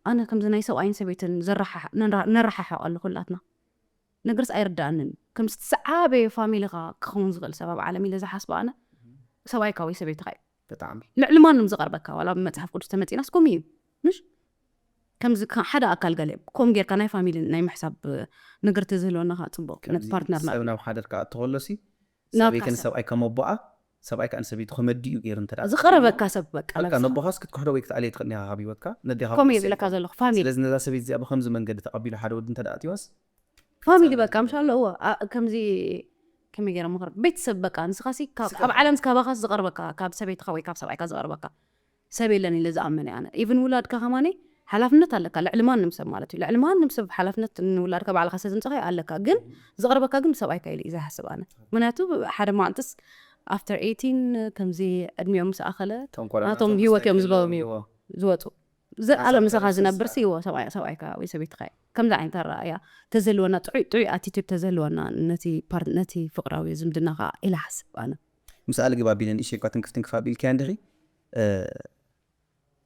ኣነ ከምዚ ናይ ሰብኣይን ሰበይትን ዘራሓ- ነራ- ነራሓሕቕ ኣሎ ኩላትና ነገርስ ኣይርዳኣንን ከምዚ ዝዓበየ ፋሚሊኻ ክኸውን ዝኽእል ሰብ ኣብ ዓለም ኢለ ዝሓስበ ኣነ ሰብኣይካ ወይ ሰበይትኻ እዩ ብጣዕሚ ልዕሊ ማንም ዝቐርበካ ዋላ ብመፅሓፍ ቅዱስ ተመፂና ስኮም እዩ ምሽ ከምዚ ከ- ሓደ ኣካል ገለ ከምኡ ጌርካ ናይ ፋሚሊ ናይ ምሕሳብ ነገር ተዝህልወና ከዓ ፅቡቅ ነቲ ፓርትነርና ሰብ ናብ ሓደር ክኣቱ ከሎሲ ናብካ ሰበይትን ሰብ። ሰብኣይ ከም ኣቦኣ ሰብኣይ ከዓ ንሰበይቱ ከመዲኡ ገይሩ እንተ ደኣ ዝቐረበካ ሰብ በቃ በቃ ነብስኻ። ነቦኻስ ክትክሕዶ ወይ ክትኣልየ ትኽእል ኢኻ ካብ ህይወትካ ነዲኻ ከምኡ እየ ዝብለካ ዘለኹ ፋሚሊ ስለዚ ነዛ ሰበይቲ እዚኣ ብከምዚ መንገዲ ተቐቢሉ ሓደ ወዲ እንተ ደኣ ኣትዋስ ፋሚሊ በቃ ምሽ ኣሎ እዎ ኣ- ከምዚ ከመይ ገይረ ምኽር ቤተሰብ በቃ ንስኻሲ ካብ- ኣብ ዓለም ካባኻስ ዝቐርበካ ካብ ሰበይትኻ ወይ ካብ ሰብኣይካ ዝቐርበካ ሰብ የለን ኢለ ዝኣምን እየ ኣነ ኢቭን ውላድካ ከማኒ ሓላፍነት ኣለካ ልዕሊ ማንም ሰብ ማለት እዩ ልዕሊ ማንም ሰብ ሓላፍነት ንውላድካ ባዕልካ ስለ ዝምፀኻ ኣለካ ግን ዝቐርበካ ግን ብሰብኣይካ ኢለ እዩ ዝሓስብ ኣነ ምክንያቱ ሓደ መዓልትስ after eighteen ከምዚ ዕድሚኦም ምስ ኣኸለ እቶም ቆልዑ ናቶም ናቶም ህይወት እዮም style ዝበሎም እዩ ዝወፁ። ዘኣለ ሓሳብ ምሳኻ ተረድእ ዝነብር ስሳ። ሲ ይዎ ሰብኣይ ሰብኣይካ ወይ ሰበይትኻ እዩ። ከምዚ ዓይነት ኣረኣእያ ተዘልወና ጥዑይ ጥዑይ attitude ተዘልወና ነቲ ፓር- ነቲ ፍቅራዊ ዝምድና ከዓ ኢለ ሓስብ ኣነ። ምስ ኣልግብ ኣቢለ ንእሽተይ እኳ ትንክፍ ትንክፍ ኣቢልካያ እንዲኺ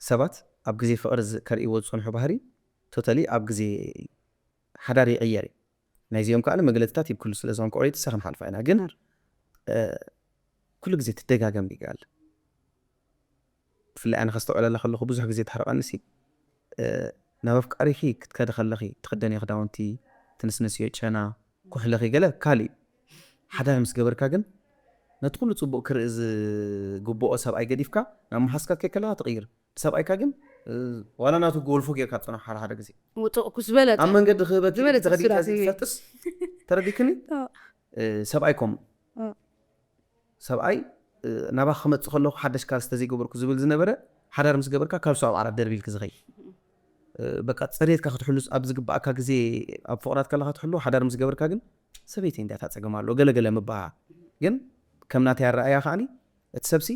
ሰባት ኣብ ግዜ ፍቅሪ ዝ- ከርእይዎ ዝፀንሑ ባህሪ totally ኣብ ግዜ ሓዳር ይቕየር እዩ። ናይዚኦም ከዓ መግለፅታት ይብክሉ ስለ ዝኾንኩ ኦሬዲ ንሳ ክንሓልፋ ኢና። ግን ኩሉ ግዜ ትደጋገም ዲጋል ብፍላይ ኣነ ከስተውዕለላ ከለኹ ብዙሕ ግዜ ተሕርቐኒ ሲ ናብ ኣፍቃሪኺ ክትከዲ ከለኺ ትኽደንዮ ክዳውንቲ ትንስንስዮ ጨና ኩሕልኺ ገለ ካልእ እዩ። ሓዳር ምስ ገበርካ ግን ነቲ ኩሉ ፅቡቅ ክርኢ ዝግብኦ ሰብኣይ ገዲፍካ ናብ መሓዝካ ክትከድ ከለካ ትቕይር። ሰብኣይካ ግን ዋላ ናቱ ጎልፎ ጌርካ ትፅንሖ ሓደ ሓደ ግዜ ውፅእ ኩስ ዝበለጠ ኣብ መንገዲ ክህበኪ ዝበለጠ ተኸዲካ ሱዳን እዩ። ዝፈጥስ ተረዲክኒ አዎ። ሰብኣይ ከምኡ አዎ። ሰብኣይ ናባ ክመፅእ ከለኹ ሓደሽ ካልሲ ተዘይገበርኩ ዝብል ዝነበረ ሓዳር ምስ ገበርካ ካልሱ ኣብ ዓራት ደርቢልክ ዝኸይ በቃ ፅሬትካ ክትሕሉስ ኣብ ዝግባኣካ ግዜ ኣብ ፍቕራት ከለካ ትሕሉ ሓዳር ምስ ገበርካ ግን ሰበይቲ እንዲያ ታፀገም ኣሎ ገለገለ ምባሃ ግን ከም ናተይ ኣረኣያ ከዓኒ እቲ ሰብሲ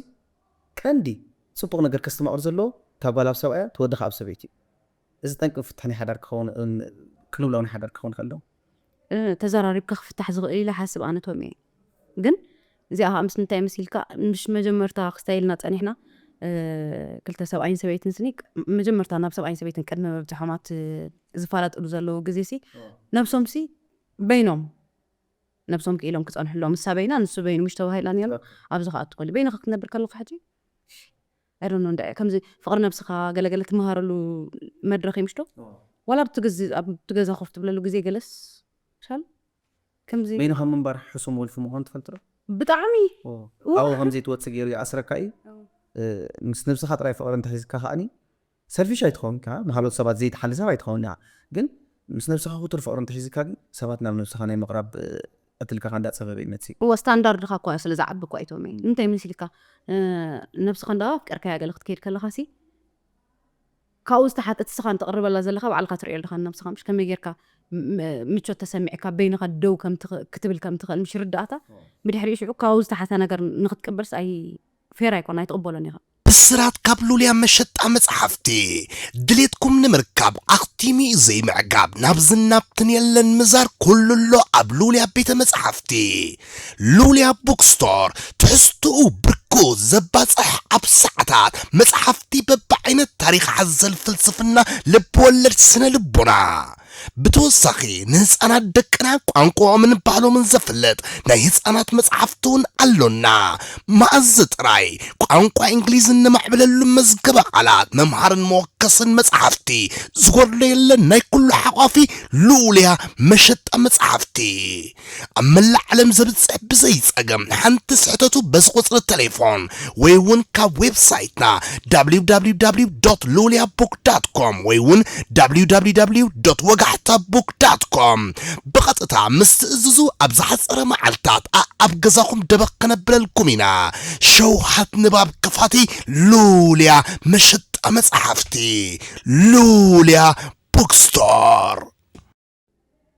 ቀንዲ ፅቡቕ ነገር ከስተማቕር ዘለዎ እታ ጓል ኣብ ሰብኣያ ተወድኻ ኣብ ሰበይቲ እዩ እዚ ጠንቂ ፍትሒ ናይ ሓዳር ክኸውን ክንብሎ ናይ ሓዳር ክኸውን ከሎ ተዘራሪብካ ክፍታሕ ዝኽእል ኢለ ሓስብ ኣነ ቶም እየ ግን እዚኣ ከዓ ምስ እንታይ መሲልካ ምሽ መጀመርታ ክስታይልና ፀኒሕና ክልተ ሰብኣይን ሰበይትን ስኒ መጀመርታ ናብ ሰብኣይን ሰበይትን ቅድሚ መብፅሖማት ዝፋለጥሉ ዘለዉ ግዜ ሲ ነብሶም ሲ በይኖም ነብሶም ክኢሎም ክፀንሕሎም ንሳ በይና ንሱ በይኑ ምሽ ተባሂላ ነይሩ ኣብዚ ከዓ ትኽእሉ በይንኻ ክትነብር ከለካ ሕጂ ኣይዶኖ እንዳ ከምዚ ፍቅሪ ነብስኻ ገለገለ ትመሃረሉ መድረኽ እዩ ምሽቶ ዋላ ኣብቲ ገዛ ኮፍ ትብለሉ ግዜ ገለስ ሻል ከምዚ በይንኻ ምንባር ሕሱም ወልፊ ምዃኑ ትፈልጥ ዶ ብጣዕሚ ኣብኡ ከም ዘይትወፅእ ገይሩ ይኣስረካ እዩ ምስ ነብስኻ ጥራይ ፍቅሪ እንተሒዝካ ከዓኒ ሰልፊሽ ኣይትኸውን ካ ንካልኦት ሰባት ዘይትሓሊ ሰብ ኣይትኸውን ኢኻ ግን ምስ ነብስኻ ክቱር ፍቅሪ እንተሒዝካ ግን ሰባት ናብ ነብስኻ ናይ ምቕራብ ዕድልካ ከ እንዳፀበበ ይመፅእ እዩ። እወ ስታንዳርድኻ እኳ ስለ ዝዓቢ እኳ እዩ ቶሚ እንታይ መሲልካ ነብስኻ እንዳ ኣፍቀርካያ ገለ ክትከይድ ከለኻ ሲ ካብኡ ዝተሓተ እቲ ስኻ ንተቕርበላ ዘለኻ ባዕልካ ትርእዮ ኣለኻ ንነብስኻ ምሽ ከመይ ጌርካ ምቾት ተሰሚዕካ በይንኻ ደው ክትብል ከም ትኽእል ምሽ ርዳእታ ብድሕሪኡ ሽዑ ካብኡ ዝተሓተ ነገር ንክትቅበልስ ኣይ ፌር ኣይኮን ኣይትቕበሎን ኢኻ ብስራት ካብ ሉልያ መሸጣ መጽሓፍቲ ድሌትኩም ንምርካብ ኣኽቲሙ እዩ ዘይምዕጋብ ናብዝን ናብትን የለን ምዛር ኩሉ ኣሎ ኣብ ሉልያ ቤተ መጽሓፍቲ ሉልያ ቡክስቶር ትሕዝትኡ ብርኩ ዘባጽሕ ኣብ ሰዓታት መጽሓፍቲ በብዓይነት ታሪኽ ሓዘል ፍልስፍና ልብወለድ ስነ ልቦና ብተወሳኺ ንህፃናት ደቅና ቋንቋኦምን ባህሎምን ዘፍልጥ ናይ ህፃናት መፅሓፍቲ እውን ኣሎና። መኣዝ ጥራይ ቋንቋ እንግሊዝ እነማዕብለሉ መዝገበ ቃላት መምሃርን መወከስን መፅሓፍቲ ዝጎድሎ የለን። ናይ ኩሉ ሓቋፊ ልኡልያ መሸጣ መፅሓፍቲ ኣብ መላእ ዓለም ዘብፅሕ ብዘይ ፀገም ሓንቲ ስሕተቱ በዚ ቁፅሪ ቴሌፎን ወይ እውን ካብ ዌብሳይትና www ሉልያ book com ወይ እውን www ወጋሕታ book com ብቐጥታ ምስ ትእዝዙ ኣብ ዝሓፀረ መዓልታት ኣብ ገዛኹም ደበኽ ከነብለልኩም ኢና። ሸውሃት ንባብ ከፋቲ ሉልያ መሸጣ መፅሓፍቲ ሉልያ bookstore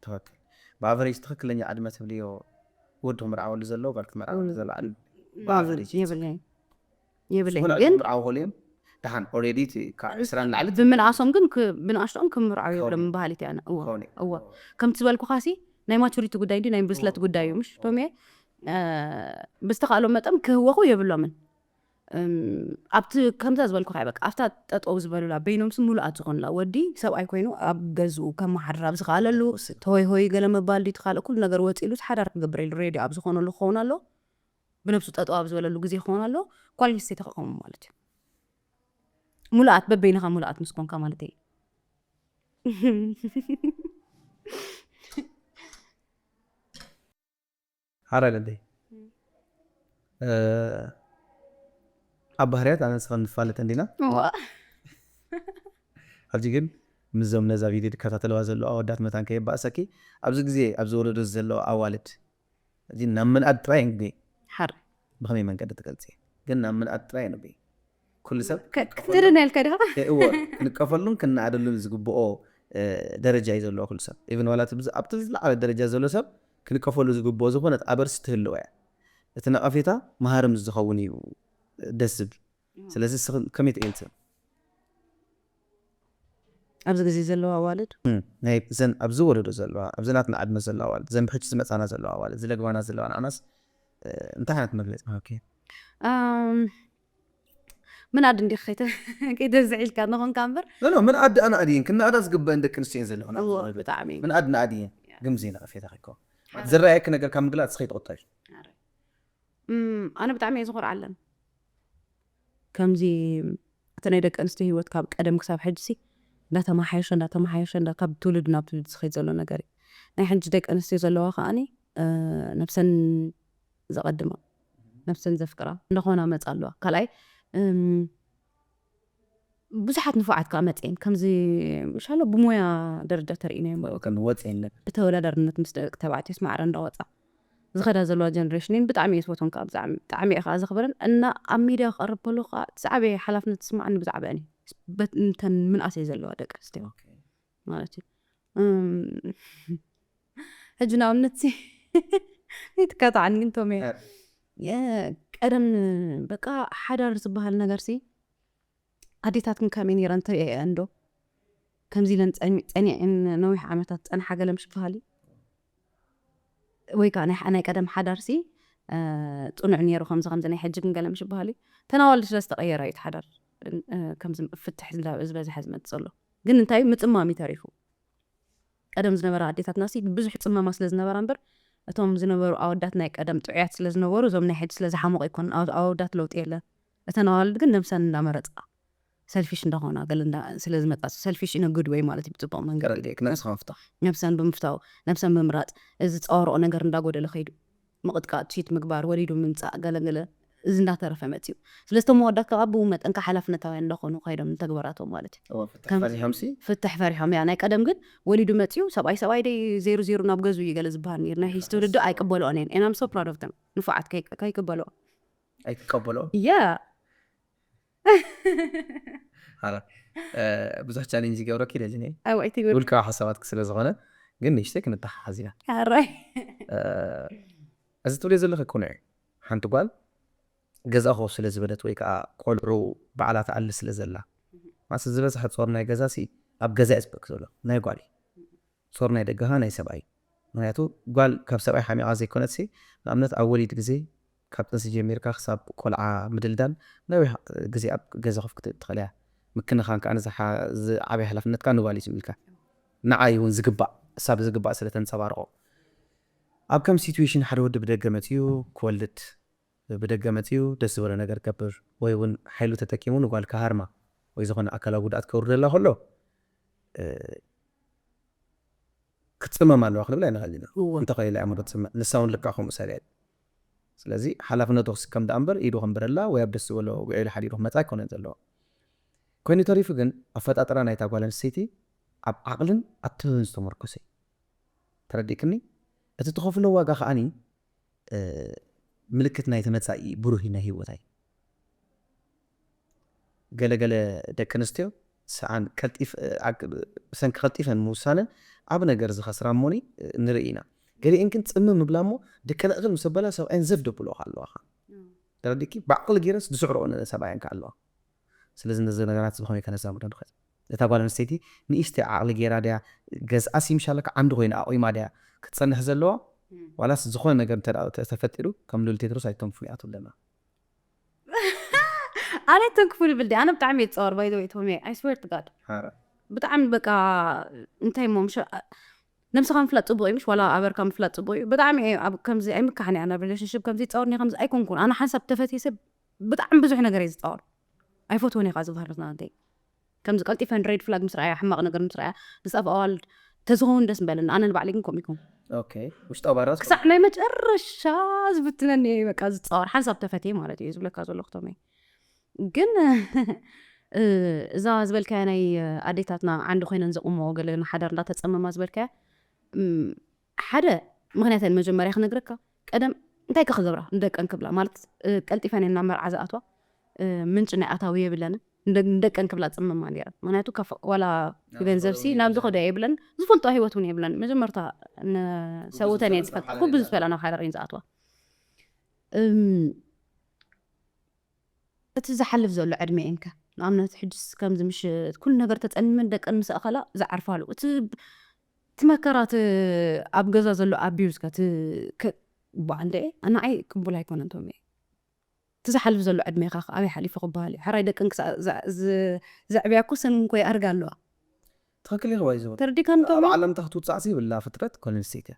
ትኽክል ብኣቨሬጅ ትኽክለኛ ዕድመ ትብልዮ ወዲ ክምርዓወሉ ዘለዎ ጓል ክምርዓወሉ ዘለዋ ዕድመ ብኣቨሬጅ የብለይ የብለይ ዝኾነ ግን ዕድመ ምርዓው ከሉ እዮም ደሓን ኦልሬዲ ካብ ዕስራ ንላዕሊ ብምንኣሶም ግን ክ- ብንኣሽቶኦም ክምርዓው የብሎም ከውኒ። ባህሊት ያነ እወ ከውኒ እወ ከምቲ ዝበልኩኻ ሲ ናይ ማቹሪቲ ጉዳይ እንዲ ናይ ብስለት ጉዳይ እዩ ምሽ ቶሜ ብዝተኻእሎም መጠን ክህወኹ የብሎምን እም፣ ኣብቲ ከምዛ ዝበልኩኻ በቃ ኣብታ ጠጠው ዝበሉላ በይኖምሲ ሙሉኣት ዝኾኑላ ወዲ ሰብኣይ ኮይኑ ኣብ ገዝኡ ከመሓድር ኣብ ዝኽኣለሉ ተወይሆይ ገለ ምባል ድዩ ካልእ ኩሉ ነገር ወፂሉ ሓዳር ክገብር ኢሉ ሬድዮ ኣብ ዝኾነሉ ክኸውን ኣሎ ብነብሱ ጠጠው ኣብ ዝበለሉ ግዜ ክኸውን ኣሎ ኳሊቲ ተኸኸሙ ማለት እዩ ሙሉኣት በበይንኻ ሙሉኣት ምስ ኮንካ ማለት እዩ ሓራይ ለደይ ኣብ ባህርያት ኣነ ንስኻ ንፋለጥ እንዲና ሕጂ ግን ምስዞም ነዛ ቪድዮ ዝከታተለዋ ዘለዉ ኣወዳት መታን ከየባእሰኪ ኣብዚ ግዜ ኣብዚ ወለዶ ዘለዉ ኣዋልድ እዚ ናብ ምንኣድ ጥራይ እንግዲህ ሓር ብኸመይ መንገዲ ትገልጽ ግን ናብ ምንኣድ ጥራይ ንብ ኩሉ ሰብ ክትደና ኢልካ ዲኻ እዎ ክንቀፈሉን ክንኣደሉን ዝግብኦ ደረጃ እዩ ዘለዎ ኩሉ ሰብ ኢቨን ዋላ ኣብቲ ዝለዓለ ደረጃ ዘሎ ሰብ ክንቀፈሉ ዝግብኦ ዝኾነት ኣበርስ ትህልዎ እያ እቲ ነቐፌታ መሃሪ ምስ ዝኸውን እዩ ደስ ዝብል። ስለዚ ንስኺ ከመይ ትርእዮ? ኣብዚ ግዜ ዘለዋ ኣዋልድ ናይ ዘን ኣብዚ ወለዶ ዘለዋ፣ ኣብዚ ናትና ዕድመ ዘለዋ ኣዋልድ፣ ዘን ብሕጂ ዝመጻና ዘለዋ ኣዋልድ፣ ዝለግባና ዘለዋ ንዓናስ እንታይ ዓይነት መግለጺ ምሃብኪ? ምን ኣድ እንዲ ከይተ ከይተ ዝዒልካ ንኾንካ እምበር ኖ ምን ኣድ ኣና ኣድየን ክናዳ ዝግበአን ደቂ ኣንስትዮ ዘለኹና ብጣዕሚ ምን ኣድ ንኣድየን ግምዚ ነቐፌታ ኸይኮ ዝረኣየክ ነገር ካብ ምግላጽ ኸይትቕጠል ኣነ ብጣዕሚ እየ ዝኾርዓለን ከምዚ እቲ ናይ ደቂ ኣንስትዮ ህይወት ካብ ቀደም ክሳብ ሕጅሲ እንዳተመሓየሸ እንዳተመሓየሸ ካብ ትውልድ ናብ ትውልድ ዝኸይድ ዘሎ ነገር እዩ ናይ ሕጂ ደቂ ኣንስትዮ ዘለዋ ከዓኒ ነብሰን ዘቐድማ ነብሰን ዘፍቅራ እንዳኾና መፃ ኣለዋ ካልኣይ ብዙሓት ንፉዓት ከዓ መፅኤን ከምዚ ሻሎ ብሞያ ደረጃ ተርእናዮም ከም ወፅኤን ብተወዳዳርነት ምስ ደቂ ተባዕትዮ ስማዕረ እንዳወፃ ዝኸዳ ዘለዋ ጀነሬሽንን ብጣዕሚ እየ ዝፈትወን ከዓ ብጣዕሚ ብጣዕሚ እየ ከዓ ዘኽብረን እና ኣብ ሚድያ ክቐርብ ከሎ ከዓ እቲ ዝዓበየ ሓላፍነት ዝስማዓኒ ብዛዕባአን እዩ በት- እንተን ምንኣሰይ ዘለዋ ደቂ ኣንስትዮ ማለት እዩ እም፣ ሕጂ ንኣብነት ሲ ይትካታዓኒ ግን ቶም እየ ቀደም በቃ ሓዳር ዝበሃል ነገር ሲ ኣዴታትኩም ከመይ ነይረን ትርእየን ዶ ከምዚ ኢለን ጸኒ- ጸኒዐን ነዊሕ ዓመታት ጸንሓ ገለ ምሽ በሃሊ ወይ ከዓ ናይ ሓ- ናይ ቀደም ሓዳርሲ እ፣ ጽኑዕ ነይሩ ከምዚ ከምዚ ናይ ሕጂ ግን ገለ ምሽ በሃሊ ተናዋልዲ ስለ ዝተቀየረ እዩ እቲ ሓዳር እ፣ ከምዚ ፍትሕ ዝላ- ዝበዝሐ ዝመጽእ ዘሎ ግን እንታይ ምጽማም እዩ ተሪፉ ቀደም ዝነበራ ኣዴታትና ሲ ብዙሕ ጽመማ ስለ ዝነበራ እምበር እቶም ዝነበሩ ኣወዳት ናይ ቀደም ጥዑያት ስለ ዝነበሩ እዞም ናይ ሕጂ ስለ ዝሓመቑ ይኮን ኣወዳት ለውጢ የለን እተን ኣዋልድ ግን ነብሰን እንዳመረጻ ሰልፊሽ እንዳኾና ገለ እንዳ- ስለ ዝመጻ ሰልፊሽ ኢነ ጉድ ወይ ማለት እዩ ብጽቡቕ መንገዲ ተረዲእክ ነብስኻ ምፍታሕ ነብሰን ብምፍታው ነብሰን ብምራጽ እዚ ዝጻወርኦ ነገር እንዳጎደለ ከይዱ ምቕጥቃጥ ቺት ምግባር ወሊዱ ምምጻእ ገለገለ እዚ እንዳተረፈ መጽዩ ስለዚ እቶም መወዳት ከዓ ብኡ መጠን ከዓ ሓላፍነታውያን እንዳኾኑ ከይዶም ንተግባራቶም ማለት እዩ እወ፣ ፍትሕ ፈሪሖም ሲ ፍትሕ ፈሪሖም እያ ናይ ቀደም ግን ወሊዱ መፅዩ ሰብኣይ ሰብኣይ ደይ ዜሩ ዜሩ ናብ ገዙ እዩ ገለ ዝበሃል ነይሩ ናይ ሂስቲ ውልዶ ኣይቅበልኦን እየን and I'm so proud of them ንፉዓት ከይ- ከይቅበልኦ ኣይትቀበሎ yeah ሓራ እ፣ ብዙሕ ቻሌንጅ ይገብረኪ ደሊ ነ I want to ውልቃ ሓሳባትክ ስለ ዝኾነ ግን ንእሽተይ ክንተሓሓዝ ኢና ኣራይ እ፣ እዚ ትብልዮ ዘለኺ ቅኑዕ እዩ ሓንቲ ጓል ገዛ ኮፍ ስለ ዝበለት ወይ ከዓ ቆልዑ በዓላ ትኣሊ ስለ ዘላ ማስ ዝበዝሐ ጾር ናይ ገዛ ሲ ኣብ ገዛ እዩ ዝበክ ዘሎ ናይ ጓል እዩ ጾር ናይ ደገኻ ናይ ሰብኣይ እዩ ምክንያቱ ጓል ካብ ሰብኣይ ሓሚቓ ዘይኮነት ሲ ንኣብነት ኣብ ወሊድ ግዜ ካብ ጥንሲ ጀሚርካ ክሳብ ቆልዓ ምድልዳል ነዊሕ ግዜ ኣብ ገዛ ኮፍ ክትብል ትኽእል እያ ምክንኻን ከዓ ንዝሓ- ዝዓበየ ሓላፍነትካ ንጓል እዩ ዝብልካ ንዓይ እውን ዝግባእ እሳ ብዝግባእ ስለ ተንፀባርቆ ኣብ ከም ሲትዌሽን ሓደ ወዲ ብደገ መፅዩ ክወልድ ብደገ መፅዩ ደስ ዝበሎ ነገር ክገብር ወይ እውን ሓይሉ ተጠቂሙ ንጓል ክሃርማ ወይ ዝኾነ ኣካላዊ ጉድኣት ከውርደላ ከሎ እ፣ ክትፅመም ኣለዋ ክንብል ኣይንኽእል ኢና እወ እንተኸኢላ እያ ምዶ ትፅመ ንሳ እውን ልክዕ ከምኡ ሰብ እያ ስለዚ ሓላፍነቱ ክስከም ደኣ እምበር ኢዱ ከንብረላ ወይ ኣብ ደስ ዝበሎ ውዒሉ ሓዲሩ ክመፃ ኣይኮነን ዘለዎ ኮይኑ ተሪፉ ግን ኣፈጣጥራ ናይታ ጓል ኣንስተይቲ ኣብ ዓቕልን ኣብ ጥበብን ዝተመርኮሰ እዩ ተረዲእክኒ እቲ ትኸፍሎ ዋጋ ከዓኒ እ፣ ምልክት ናይቲ መጻኢ ብሩህ ናይ ህይወታይ ገለገለ ደቂ ኣንስትዮ ሰኣን ቀልጢፍ እ፣ ኣግ- ብሰንኪ ቀልጢፈን ምውሳነን ዓብ ነገር ዝኸስራ እሞኒ እ፣ ንርኢ ኢና ገሊአን ግን ጽምም ምብላ እሞ ድቀለቕቅል ምስ ኣበላ ሰብኣየን ዘፍ ደብልኦ ኣለዋ ተረዲእኪ ብዓቕሊ ገይረስ ዝስዕርኦ ሰብኣየን ከ ኣለዋ ስለዚ ነዚ ነገራት እዚ ብኸመይ ከነዛምዶ ንኽእል እታ ጓል ኣንስተይቲ ንእሽተይ ዓቕሊ ገይራ ድያ ገዝኣ ሲምሻለካ ዓንዲ ኮይና ኣቑማ ድያ ክትፀንሕ ዘለዋ ዋላስ ዝኾነ ነገር እንተ ተፈጢሩ ከም ሉል ቴድሮስ ኣይተንፉ እያ ትብለና ኣነ ተንክፉ ልብል ዲ ኣነ ብጣዕሚ እየ ዝፀወር ባይ ወይ ቶሜ I swear to God ብጣዕሚ በቃ እንታይ ሞ ምሽ ነብስኻ ምፍላጥ ፅቡቅ እዩ ምሽ ዋላ ኣበርካ ምፍላጥ ፅቡቅ እዩ ብጣዕሚ እየ ኣብ ከምዚ ኣይምካሕን እያ ናብ ሪሌሽንሽፕ ከምዚ ይፃወርኒ ከምዚ ኣይኮንኩን ኣነ ሓንሳብ ተፈትየ ሰብ ብጣዕሚ ብዙሕ ነገር እየ ዝፃወር ኣይፈትወን እየ ዝበሃል ናተይ ከምዚ ቀልጢፈን ሬድ ፍላግ ምስ ረኣያ ሕማቕ ነገር ምስ ረኣያ ንፃፍ ኣዋልድ ተዝኸውን ደስ ምበለኒ ኣነ ንባዕለይ ግን ከምኡ ይኮን ኦኬ ውሽጣዊ ባራስ ክሳዕ ናይ መጨረሻ ዝብትነኒ እየ በቃ ዝፃወር ሓንሳብ ተፈትየ ማለት እዩ ዝብለካ ዘለኹ ቶመይ ግን እ፣ እዛ ዝበልካያ ናይ ኣዴታትና ዓንዲ ኮይነን ዘቁመኦ ገለ ንሓዳር እንዳተፀመማ ዝበልካያ እም፣ ሓደ ምክንያተን መጀመርያ ክነግረካ ቀደም እንታይ ከ ክገብራ ንደቀን ክብላ ማለት እ፣ ቀልጢፈን እየን ናብ መርዓ ዝኣትዋ እ፣ ምንጭ ናይ ኣታዊ የብለንን ንደ- ንደቀን ክብላ ፅምማ ነይረን ምክንያቱ ካብ ዋላ ገንዘብ ሲ ናብ ዝኸዶ የብለን ዝፈልጦ ህይወት እውን የብለን መጀመርታ ሰውተን እየን ዝፈልጣ ኩሉ ዝፈላ ናብ ሓዳር እየን ዝኣትዋ እም፣ እቲ ዝሓልፍ ዘሎ ዕድሜ እንከ ንኣብነት ሕጅስ ከምዚ ምሽ ኩሉ ነገር ተጸሚመን ደቀን ምስ ኣኸላ ዝዓርፋሉ እቲ እቲ መከራ እቲ ኣብ ገዛ ዘሎ ኣቢዩዝ ከ እቲ ከ- ቧ እንደ ንዓይ ቅቡል ኣይኮነን ቶሜ። እቲ ዝሓልፍ ዘሎ ዕድሜኻ ከ ኣበይ ሓሊፉ ክበሃል እዩ? ሕራይ ደቀን ክሳ- ዛ- ዝ- ዘዕብያ እኮ ሰን እንኮ ይኣርጋ ኣለዋ። ትኽክል ኢኻ ዋይዘወ ተረዲካን ኣብ ቶሜ? ዓለም ተኽትውፃእ ዘይብላ ፍጥረት ጓል ኣንስተይቲ እያ።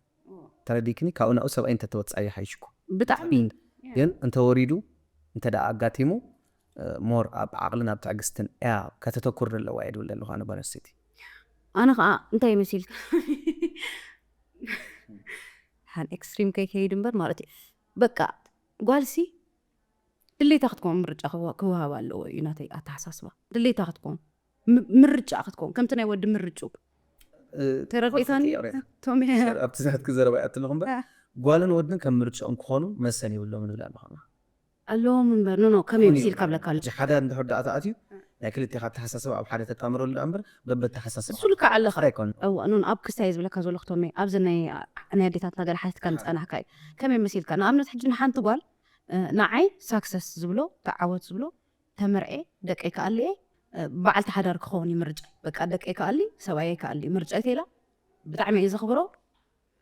ተረዲክኒ ካብኡ ናብኡ ሰብኣይ እንተተወፃኢ ይሓይሽኩ ብጣዕሚ ግን እንተወሪዱ እንተ ደኣ ኣጋጢሙ ሞር ኣብ ዓቕልን ኣብ ትዕግስትን እያ ከተተኩር ዘለዋ እየ ድብል ዘለኹ ኣነ ጓል ኣንስተይቲ። ኣነ ከዓ እንታይ መሲልካ ሓን ኤክስትሪም ከይከይድ እምበር ማለት እዩ። በቃ ጓልሲ ድሌታ ክትኮን ምርጫ ክወ- ክወሃብ ኣለዎ እዩ ናተይ ኣተሓሳስባ። ድሌታ ክትኮን ም- ምርጫ ክትኮን ከምቲ ናይ ወዲ ምርጩ ተረዲእካኒ ቶሜ? ኣብቲ ናትኪ ዘረባ ይኣትልኹ እምበር እ። ጓልን ወድን ከም ምርጫኦም ክኾኑ መሰል የብሎም ንብል ኣለኹ። ኣለዎም እምበር ኖ ኖ ከመይ ምሲልካ ብለካ ኣሎ። ሓደ እንድሕር ደኣ ተኣትዩ ናይ ክልቴኻ ኣተሓሳስባ ኣብ ሓደ ተጣምረሉ ደኣ እምበር በበተሓሳስባ እሱ ልክዕ ኣለኻ። ኣይኮነ። እዋ ኖ ኣብ ክስታይ ዝብለካ ዘለኹ ቶሜ ኣብዚ ናይ ናይ ኣዴታትና ገለ ሓቲትካ ንፀናሕካ እዩ። ከመይ መሲልካ ንኣብነት ሕጂ ንሓንቲ ጓል እ፣ ንዓይ ሳክሰስ ዝብሎ ተዓወት ዝብሎ ተመርዔ ደቀይ ክኣልየ እ፣ በዓልቲ ሓዳር ክኸውን እዩ ምርጫ። በቃ ደቀይ ክኣሊ ሰብኣየይ ክኣሊ ምርጫ ተላ ብጣዕሚ እየ ዘኽብሮ።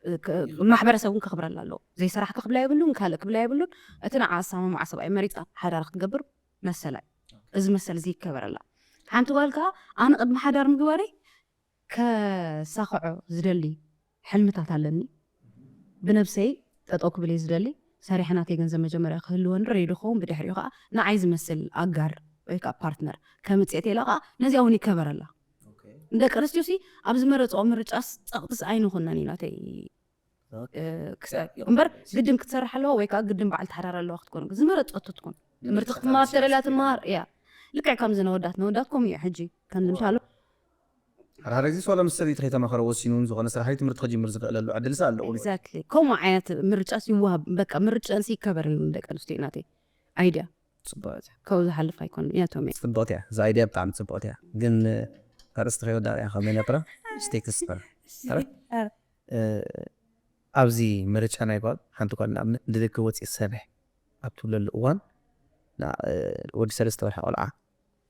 እ፣ ክ- ማሕበረሰብ እውን ከኽብረላ ኣለዎ። ዘይሰራሕካ ክብላ የብሉን፣ ካልእ ክብላ የብሉን። እቲ ንዓ ኣሰማምዓ ሰብኣይ መሪፃ ሓዳር ክትገብር መሰላ እዩ። እዚ መሰል እዚ ይከበረላ። ሓንቲ ጓል ከዓ ኣነ ቅድሚ ሓዳር ምግባረይ ከሳኽዖ ዝደሊ ሕልምታት ኣለኒ። ብነብሰይ ጠጠው ክብል እየ ዝደሊ። ሰሪሐ ናተይ ገንዘብ መጀመርያ ክህልወኒ ረድዮ ክኸውን ብድሕሪኡ ከዓ ንዓይ ዝመስል ኣጋር ወይ ከዓ ፓርትነር ከምፅእ ተላ ከዓ ነዚኣ እውን ይከበረላ። ንደቂ ኣንስትዮ ሲ ኣብ ዝመረፅኦ ምርጫስ ፀቕጥስ ኣይንኹነን እዩ ናተይ እ፣ ክስ- እምበር ግድን ክትሰርሕ ኣለዋ ወይ ከዓ ግድን በዓል ተሓዳር ኣለዋ ክትኮን ዝመረፀቶ ትኮን ትምህርቲ ክትመሃር ተደልያ ትመሃር እያ። ልክዕ ከምዚ ነወዳት ነወዳት ከምኡ እዩ ሕጂ ከምዚ ምሻሎ ሓደ ሓደ ግዜ ሶሎ ምስ ሰበይቲ ከይተማኸረ ወሲኑ ዝኾነ ስራሕ ትምህርቲ ክጅምር ዝኽእለሉ ዕድል ሳ ኣለዎ። ኤግዛክትሊ ከምኡ ዓይነት ምርጫስ ይወሃብ። በቃ ምርጫንስ ይከበርን ደቂ ኣንስትዮ ናተይ ኣይድያ ጽቡቅ ካብኡ ዝሓልፍ ኣይኮን እያ ቶሜ። ጽቡቅ እያ። እዛ ኣይድያ ብጣዕሚ ጽቡቅ እያ። ግን ኣርእስቲ ከይወዳእና እያ ከመይ ነብራ ስቴክስ ኣብዚ ምርጫ ናይ ጓል ሓንቲ ጓል ንኣብነት ንደገ ወፂ ዝሰርሕ ኣብ ትብለሉ እዋን ና- ወዲ ሰለስተ ወርሒ ቆልዓ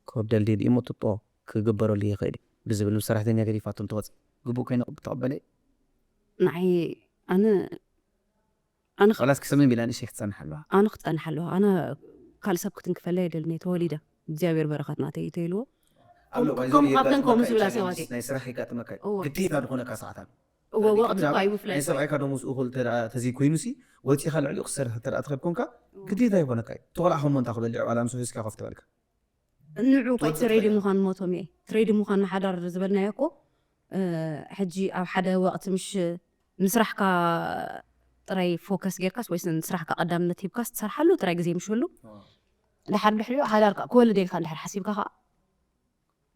ክወደል ድዩ እሞ ጥጦ ክግበረሉ ይኽእል እዩ ብዝብል ምስ ሰራሕተኛ ገዲፋቶ እንትወፅእ ግቡእ ኮይኑ ክተቐበለ ንዓይ ኣነ ኣነ ኸ- ዋላስ ክሰምን ቢላ ንእሽተይ ክትፀንሕ ኣለዋ ኣነ ክፀንሕ ኣለዋ ኣነ ካልእ ሰብ ክትንክፈለይ ኣይደልን እየ ተወሊደ እግዚኣብሔር በረኸት ናተይ እዩ ተይልዎ ኣሎ፣ ከም- ባይዘ ከም- የጋጥመካ ካብተን ከምኡ እዩ፣ ዝብላ ቻሌንጅ ሰባት እዩ። ናይ ስራሕ ይጋጥመካ እዩ እዎ። ግዴታ ዝኾነካ ሰዓት ኣሎ እዎ ወቕቲ እኳ እዩ ብፍላይ ናይ ሰብኣይካ ደሞዝ እኹል ተደኣ ተዘይኮይኑ ሲ ወፂኻ ልዕሊኡ ክሰርሕ ተደኣ ትኸድ ኮንካ ግዴታ ይኾነካ እዩ እቲ ቆልዓ ከሞ እንታ ክበልዕ ዋላ ምስ ሒዝካ ኮፍ ተበልካ ንዑ ቆይ ትሬዲ ምዃን ሞቶም እየ ትሬዲ ምዃን ንሓዳር ዝበልናዮ እኮ እ፣ ሕጂ ኣብ ሓደ ወቕቲ ምሽ ንስራሕካ ጥራይ ፎከስ ጌርካስ ወይስ ንስራሕካ ቀዳምነት ሂብካስ ትሰርሓሉ ጥራይ ግዜ ምሽሉ ድሓር ድሕሪኡ ሓዳርካ ክወልድ ኢልካ እንድሕር ሓሲብካ ከዓ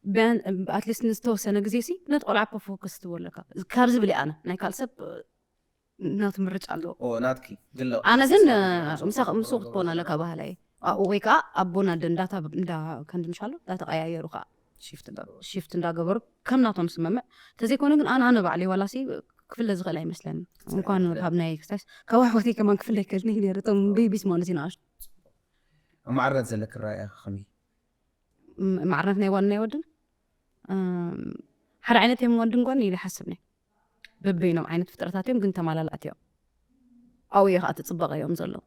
ቢያን ኣትሊስት ንዝተወሰነ ግዜ ሲ ነቲ ቆልዓ እኮ ፎከስ ትህቦ ኣለካ ካብ ዝብል እየ ኣነ ናይ ካልእ ሰብ ናቱ ምርጫ ኣለዎ ኦ ናትኪ ግለ ኣነ ግን ምሳኽ ምስኡ ክትኮን ኣለካ ባህላ እየ ኣብኡ ወይ ከዓ ኣቦን ኣደን እንዳታ እንዳ ከንዲ ምሻሎ እንዳተቀያየሩ ከዓ ሽፍት እንዳገበሩ ሽፍት እንዳገበሩ ከም ናቶም ስምምዕ ተዘይኮነ ግን ኣነ ኣነ ባዕለይ ዋላሲ ክፍለ ዝኽእል ኣይመስለኒ እንኳን ካብ ናይ ክስታይስ ካብ ኣሕዋተይ ከማን ክፍለ ይክእል ነይሩ ነይሩ እቶም ቤቢስ ማለት እዩ ንኣሽቱ ኣብ ማዕርነት ዘለክ ራእያ ከመይ ም- ማዕርነት ናይ ጓል ናይ ወድን እም፣ ሓደ ዓይነት እዮም ወድን ጓል ኢለ ሓስብ ነይ በበይኖም ዓይነት ፍጥረታት እዮም ግን ተማላላእቲ እዮም ኣብኡ እዩ ከዓ ትፅበቀ እዮም ዘለዉ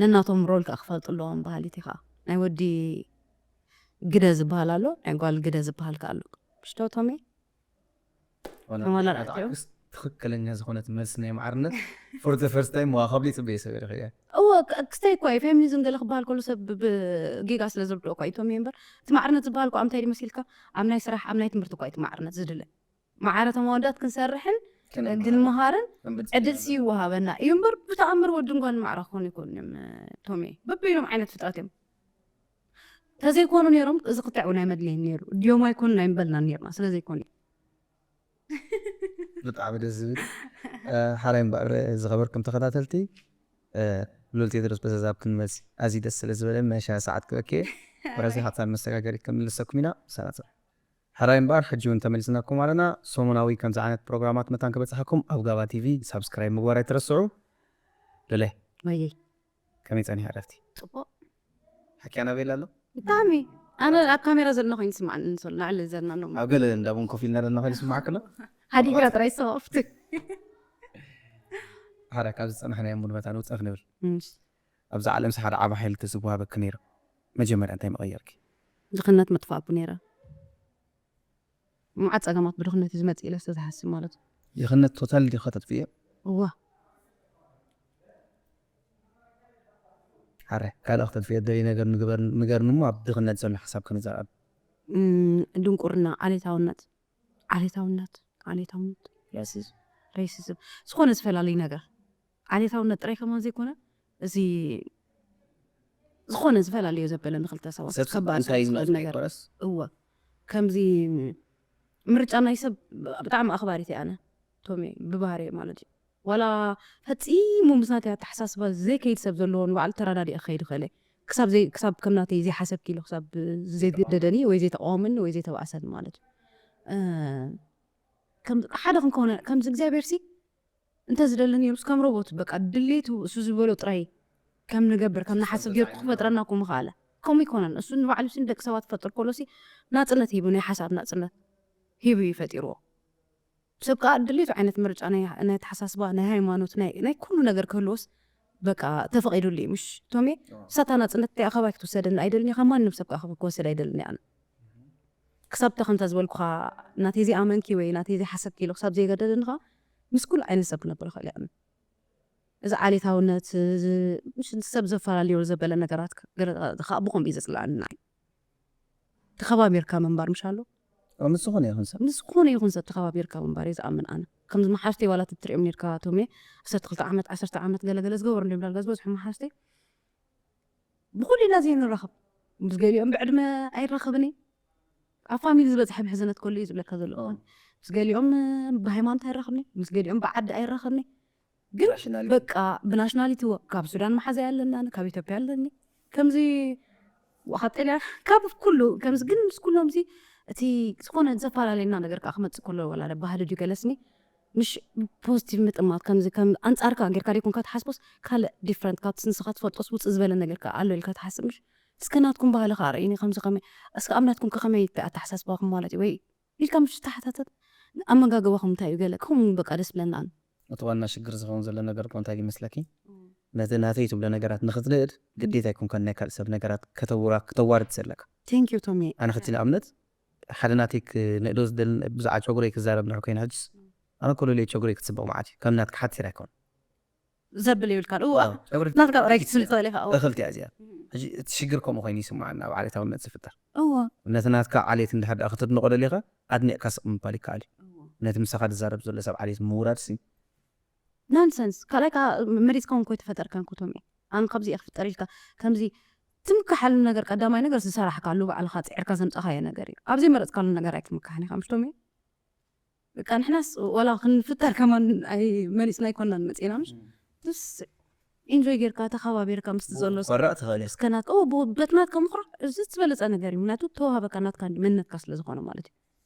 ነናቶም ሮል ከዓ ክፈልጡ ኣለዎም ባህሊት ከዓ ናይ ወዲ ግደ ዝበሃል ኣሎ ናይ ጓል ግደ ዝበሃል ከዓ ኣሎ ሽቶቶሜ ዋላ ተማላላእቲ ናታ እዮም። ዓክስ ትኽክለኛ ዝኾነት መልሲ ናይ ማዕርነት for the first time ዋ ካብሊ ጽበየ ሰብ ኢልኽያ እወ ክ- ክስተይ እኳ እዩ ፌሚኒዝም ገለ ክበሃል ከሎ ሰብ ብ- ጌጋ ስለ ዝርድኦ እኳ እዩ ቶሚ እምበር እቲ ማዕርነት ዝበሃል እኳ ኣብ እንታይ ድዩ መሲልካ ኣብ ናይ ስራሕ ኣብ ናይ ትምህርቲ እኳ እዩ እቲ ማዕርነት ዝድለ ማዕረ ተመወዳት ክንሰርሕን ክንመሃርን ዕድል ሲ ይወሃበና እዩ እምበር ብተኣምር ወድን ጓል ማዕረ ክኾኑ ይኮኑ እዮም ቶሚ በበይኖም ዓይነት ፍጥረት እዮም ተዘይኮኑ ነይሮም እዚ ክትዕ እውን ኣይመድለይን ነይሩ ድዮም ኣይኮኑን ኣይምበልናን ነይርና ስለዘይኮኑ ብጣዕሚ ደስ ዝብል ሓራይ እምበኣር ዝኸበርኩም ተኸታተልቲ ሉል ቴድሮስ በዘዛብ ክንመፅ ኣዝዩ ደስ ስለ ዝበለኒ ናይ ሻሂ ሰዓት ክበኪ ብረዚ ሓፃር መሰጋገሪ ከምልሰኩም ኢና ሰናፀ ሕራይ እምበኣር ሕጂ እውን ተመሊስናኩም ኣለና ሰሙናዊ ከምዚ ዓይነት ፕሮግራማት መታን ክበፅሓኩም ኣብ ጋባ ቲቪ ሳብስክራይብ ምግባር ኣይትረስዑ ሉለ ወይይ ከመይ ጸኒሓ ዕረፍቲ? ጽቡቅ። ሓኪያ ናበይ ኣሎ? ብጣዕሚ ኣነ ኣብ ካሜራ ዘለና ኮይኑ ይስማዓኒ፣ ንሶል ላዕሊ ዘለና ነው። ኣብ ገለ እንዳ ቡን ኮፍ ኢልና ዘለና ኮይኑ ይስማዓክ ኣሎ? ሃዲግራ ጥራይ ሰዋፍቲ። ሓደ ካብ ዝጸናሕናዮ ሙድ መታን ውጻእ ክንብል፣ ኣብዚ ዓለምሲ ሓደ ዓቢ ሓይሊ ተዝወሃበኪ ነይሩ፣ መጀመርያ እንታይ ምቐየርኪ? ድኽነት መጥፋእኩ ነይረ። መዓት ጸገማት ብድኽነት እዩ ዝመጽእ ኢለ ስለ ዝሓስብ ማለት እዩ። ድኽነት ቶታል ዲኻ ተጥፍዮ? እዋ። ሓረ ካልእ ክተጥፍዮ ደሊ ነገር ንግበር ንገርኒ እሞ፣ ኣብ ድኽነት ዘሎ ሓሳብ ከመይ ዘርኣሉ? እም፣ ድንቁርና፣ ዓሌታውነት፣ ዓሌታውነት፣ ዓሌታውነት፣ ሬሲዝም፣ ሬሲዝም፣ ዝኾነ ዝፈላለዩ ነገር፣ ዓሌታውነት ጥራይ ከማን ዘይኮነ፣ እዚ ዝኾነ ዝፈላለዩ ዘበለ ንክልተ ሰባት ሰብ ከባድ እንታይ ዝኽእል ዝመጽእ ነገር። ይኮነስ? እወ፣ ከምዚ ምርጫ ናይ ሰብ ብጣዕሚ ኣኽባሪት እየ ኣነ፣ ቶሜ፣ ብባህሪ ማለት እዩ። ዋላ ፈጺሙ ምስ ናተይ ኣተሓሳስባ ዘይከይድ ሰብ ዘለዎ ንባዕሉ ተረዳዲአ ክኸይድ ይኽእል እየ። ክሳብ ዘይ-፣ ክሳብ ከም ናተይ ዘይሓሰብኪ ኢሉ ክሳብ ዘይገደደኒ ወይ ዘይተቃወመኒ ወይ ዘይተባእሰኒ ማለት እዩ። እ፣ ከም ሓደ ክንከውን ከምዚ እግዚኣብሔር ሲ እንተ ዝደሊ ነይሩስ ከም ሮቦት በቃ ድሌቱ እሱ ዝበሎ ጥራይ ከም ንገብር ከም ንሓስብ ጌርኩ ክፈጥረና እኮ ምኽኣለ። ከምኡ ይኮነን። እሱ ንባዕሉ ሲ ንደቂ ሰባት ክፈጥር ከሎ ሲ ናጽነት ሂቡ፣ ናይ ሓሳብ ናጽነት ሂቡ እዩ ፈጢርዎ። ሰብ ከዓ ድሌቱ ዓይነት ምርጫ ናይ፣ ናይ ኣተሓሳስባ፣ ናይ ሃይማኖት፣ ናይ፣ ናይ ኩሉ ነገር ክህልዎስ በቃ ተፈቒዱሉ እዩ። ምሽ ቶሜ? እሳታ ናጽነት እቲኣ ካባይ ክትውሰደኒ ኣይደልን እየ፣ ካብ ማንም ሰብ ከዓ ክወሰድ ኣይደልን እየ ኣነ። ክሳብ እታ ከምታ ዝበልኩኻ ናተይ ዘይኣመንኪ ወይ ናተይ ዘይሓሰብኪ ኢሉ ክሳብ ዘይገደደኒ ከዓ ምስ ኩሉ ዓይነት ሰብ ክነብር ይኽእል እየ ኣነ። እዚ ዓሌታውነት፣ እዚ ምሽ ሰብ ዘፈላለዩ ዘበለ ነገራት ገለ ከዓ ብኸምኡ እዩ ዘጽልኣኒ ንዓይ። ተኸባቢርካ ምንባር ምሽ ኣሎ። ኣብ ምስ ዝኾነ ይኹን ሰብ ምስ ዝኾነ ይኹን ሰብ ተኸባቢርካ ምንባር እየ ዝኣምን ኣነ። ከምዚ መሓዝተይ ዋላ ትትሪኦም ነርካ ቶሜ፣ ዓሰርተ ክልተ ዓመት፣ ዓሰርተ ዓመት ገለ ገለ ዝገበሩ እንዲዮም ዳርጋ ዝበዝሑ መሓዝተይ። ብኹሉ ኢና ዘይንራኸብ። ምስ ገሊኦም ብዕድመ ኣይራኸብን እየ። ኣብ ፋሚሊ ዝበፅሐ ምሕዝነት ከሉ እዩ ዝብለካ ዘሎ። ኦ። ምስ ገሊኦም ብሃይማኖት ኣይራኸብን እየ። ምስ ገሊኦም ብዓዲ ኣይራኸብን እየ። ግን ናሽናል በቃ ብናሽናሊቲ ወ-፣ ካብ ሱዳን መሓዛይ ኣለና፣ ካብ ኢትዮጵያ ኣለኒ። ከምዚ ወ-፣ ካብ ጣልያን፣ ካብ ኩሉ ከምዚ። ግን ምስ ኩሎም እዚ እቲ ዝኾነ ዘፈላለየና ነገር ከዓ ክመፅእ ከሎ ዋላ ደ ባህሊ ድዩ ገለስኒ ምሽ ፖዚቲቭ ምጥማት ከምዚ ከም ኣንፃርካ ጌርካ ደይኮንካ ትሓስቦስ ካልእ ዲፍረንት ካብቲ ንስኻ ትፈልጦስ ውፅእ ዝበለ ነገር ከዓ ኣሎ ኢልካ ትሓስብ ምሽ? እስከ ናትኩም ባህሊ ከዓ ርእይኒ ከምዚ ከመይ፣ እስከ ኣብ ናትኩም ከ ከመይ ኣተሓሳስባኹም ማለት እዩ ወይ ኢልካ ምሽ ትሓታተት? ኣመጋግባኹም እንታይ እዩ ገለ ከምኡ በቃ ደስ ብለና። እቲ ዋና ሽግር ዝኸውን ዘሎ ነገር እኮ እንታይ ይመስለኪ? ነቲ ናተይ ትብሎ ነገራት ንክትንእድ ግዴታ ኣይኮንካን ናይ ካልእ ሰብ ነገራት ከተውራ-፣ ክተዋርድ ዘለካ። ቴንክ ዩ ቶሚ። ኣነ ክቲ ንኣብነት ሓደ ናተይ ክንእዶ ዝደል ብዛዕባ ጨጉረይ ክዛረብ ንሕ ኮይና ሕጅስ ኣነ ኮለለይ ጨጉረይ ክትፅብቕ መዓት እዩ ከም ናትካ ሓፂር ኣይኮን። ዘብል ይብልካ። እዋ ጨጉሪ ናትካ ጥራይ ክትብል ትኽእል ኢኻ። እዋ። እኽልቲ እያ እዚኣ። ሕጂ እቲ ሽግር ከምኡ ኮይኑ ይስምዓና ኣብ ዓሌታውነት ዝፍጠር። እዋ። ነቲ ናትካ ዓሌት እንድሕር ደኣ ክትድንቆ ደሊኻ ኣድኒቕካ ስቕ ምባል ይከኣል እዩ። ነቲ ምሳኻ ዝዛረብ ዘሎ ሰብ ዓሌት ምውራድ ሲ ናንሰንስ። ካልኣይ ከዓ መሪፅካ እውን ኮይተፈጠርካን ኩቶም እዩ። ኣነ ካብዚ እየ ክፍጠር ኢልካ ከምዚ ትምክሓሉ ነገር ቀዳማይ ነገር ዝሰራሕካሉ ባዕልኻ ፅዕርካ ዘምፃኻዮ ነገር እዩ። ኣብ ዘይመረፅካሉ ነገር ኣይትምካሕን ኢኻ ምሽቶም እዩ። በቃ ንሕናስ ዋላ ክንፍጠር ከማን ኣይ መሪፅና ኣይኮናን መፂና ምሽ ስ ኢንጆይ ጌርካ ተኸባቢርካ ምስቲ ዘሎ ሰብ ኮራእ ትኽእል እየ። እስከ ናት ኦ ብ-፣ በቲ ናትካ ምኹራዕ እዚ ዝበለፀ ነገር እዩ። ምክንያቱ ተዋሃበካ ናትካ እንዲ መንነትካ ስለ ዝኾነ ማለት እዩ።